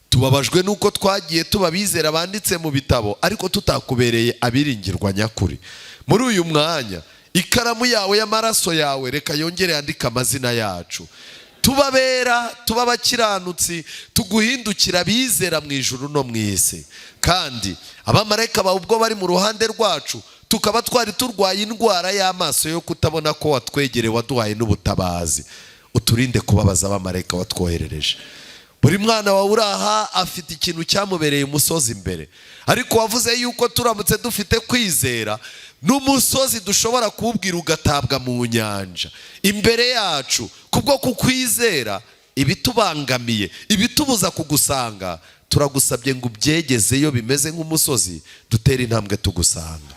tubabajwe n'uko twagiye tuba abizera banditse mu bitabo, ariko tutakubereye abiringirwa nyakuri. Muri uyu mwanya, Ikaramu yawe y'amaraso yawe reka yongere yandike amazina yacu. Tubabera, tuba abakiranutsi, tuguhindukira abizera mu ijuru no mu isi. Kandi abamarayika bawe ubwo bari mu ruhande rwacu, tukaba twari turwaye indwara y'amaso yo kutabona ko watwegereye, waduhaye n'ubutabazi. Uturinde kubabaza abamarayika watwoherereje. Buri mwana wawe uri aha afite ikintu cyamubereye umusozi imbere, ariko wavuze yuko turamutse dufite kwizera n'umusozi dushobora kuwubwira ugatabwa mu nyanja imbere yacu. Kubwo kukwizera, ibitubangamiye, ibitubuza kugusanga, turagusabye ngo ubyegezeyo bimeze nk'umusozi, dutere intambwe tugusanga.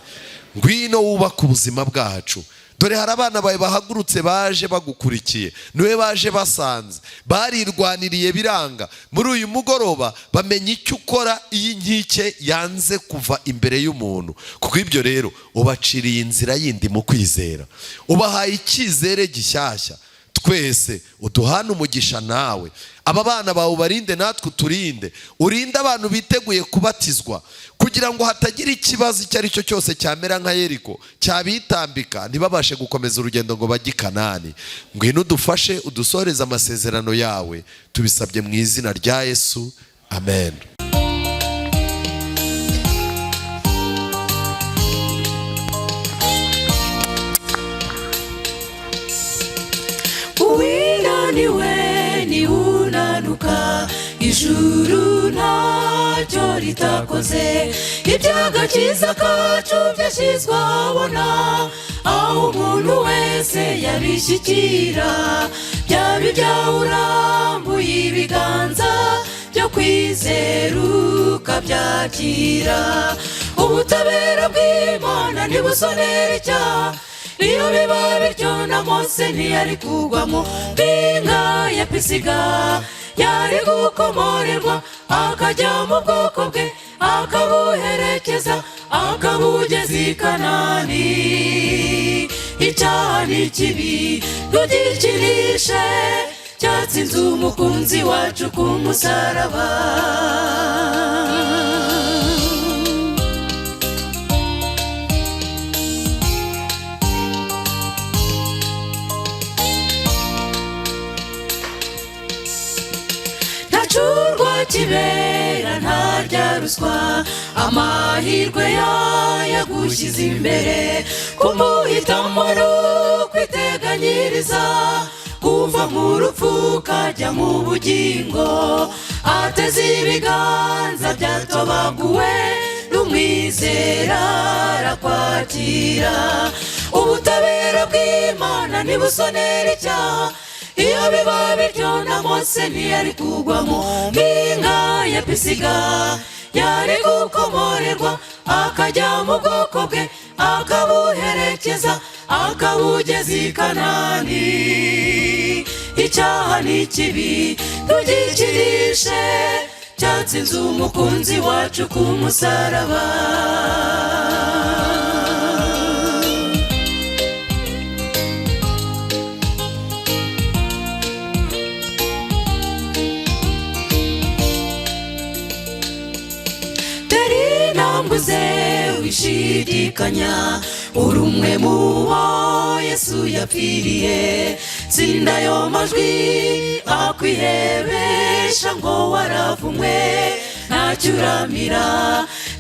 Ngwino wubake ubuzima bwacu. Dore hari abana bawe bahagurutse baje bagukurikiye, niwe baje basanze, barirwaniriye biranga. Muri uyu mugoroba bamenya icyo ukora iyo inkike yanze kuva imbere y'umuntu. Kuko ibyo rero ubaciriye inzira yindi mu kwizera, ubahaye icyizere gishyashya. Twese uduhane umugisha nawe. Aba bana bawe ubarinde, natwe uturinde. Urinde abantu biteguye kubatizwa, kugira ngo hatagira ikibazo icyo ari cyo cyose cyamera nka Yeriko cyabitambika, ntibabashe gukomeza urugendo ngo bajye i Kanani. Ngwino udufashe, udusoreze amasezerano yawe. Tubisabye mu izina rya Yesu, amen. Uwinaniwe niwunanuka, ijuru ntacyo ritakoze. Iby'agakiza kacu byashyizwe ahabona, aho umuntu wese yabishyikira. Byaba ibyawe urambuye ibiganza byo kwizera ukabyakira. Ubutabera bw'Imana ntibusonera icyaha. Iyo biba bityo na Mose ntiyari kugwa mu mpinga ya Pisiga, yari gukomorerwa akajya mu bwoko bwe, akabuherekeza akabugeza i Kanani. Icyaha ni kibi, ntugikinishe, cyatsinze umukunzi wacu ku musaraba. Ntacurwa kibera, ntarya ruswa, amahirwe yayagushyize imbere. Kumuhitamo no kwiteganyiriza kuva mu rupfu ukajya mu bugingo. Ateze ibiganza byatobaguwe n'umwizera arakwakira. Ubutabera bw'Imana ntibusonera icyaha. Iyo biba bityo na Mose ntiyari kugwa mu mpinga ya Pisiga, yari gukomorerwa akajya mu bwoko bwe, akabuherekeza akabugeza i Kanani. Icyaha ni kibi, ntugikinishe, cyatsinze umukunzi wacu ku musaraba. Tera intambwe uze wishidikanya, uri umwe mu bo Yesu yapfiriye. Tsinda ayo majwi akwihebesha ngo waravumwe, ntacyo uramira.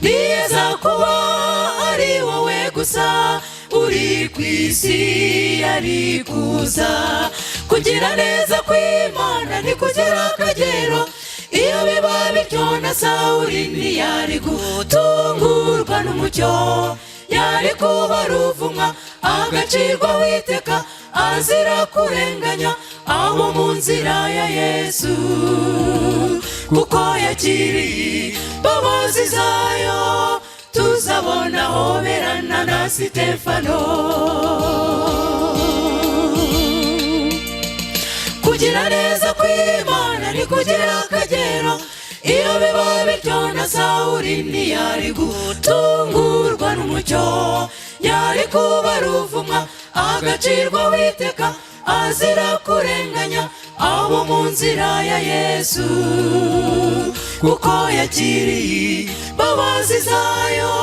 Niyeza kuba ari wowe gusa uri ku isi ari kuza. Kugira neza kw'Imana ntikugira akagero. Iyo biba bityo na Sawuli ntiyari gutungurwa n'umucyo, yari kuba ruvumwa agacirwa witeka, azira kurenganya abo mu nzira ya Yesu. Kuko yakiriye imbabazi zayo, tuzabona hoberana na Sitefano. Kugira neza kw'Imana ntikugira akagero. Iyo biba bityo na Sawuli ntiyari gutungurwa n'umucyo, yari kuba ruvumwa agacirwa witeka, azira kurenganya abo mu nzira ya Yesu. Kuko yakiriye imbabazi zayo,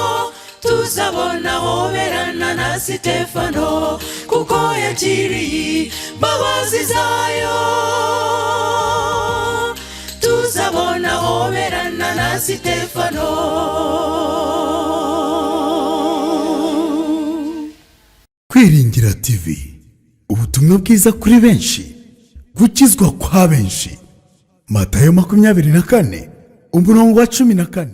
Tuzabona hoberana na Sitefano, kuko yakiriye imbabazi zayo. Tuzabona hoberana na Sitefano. Kwiringira TV, ubutumwa bwiza kuri benshi, gukizwa kwa benshi. Matayo 24 umurongo wa 14.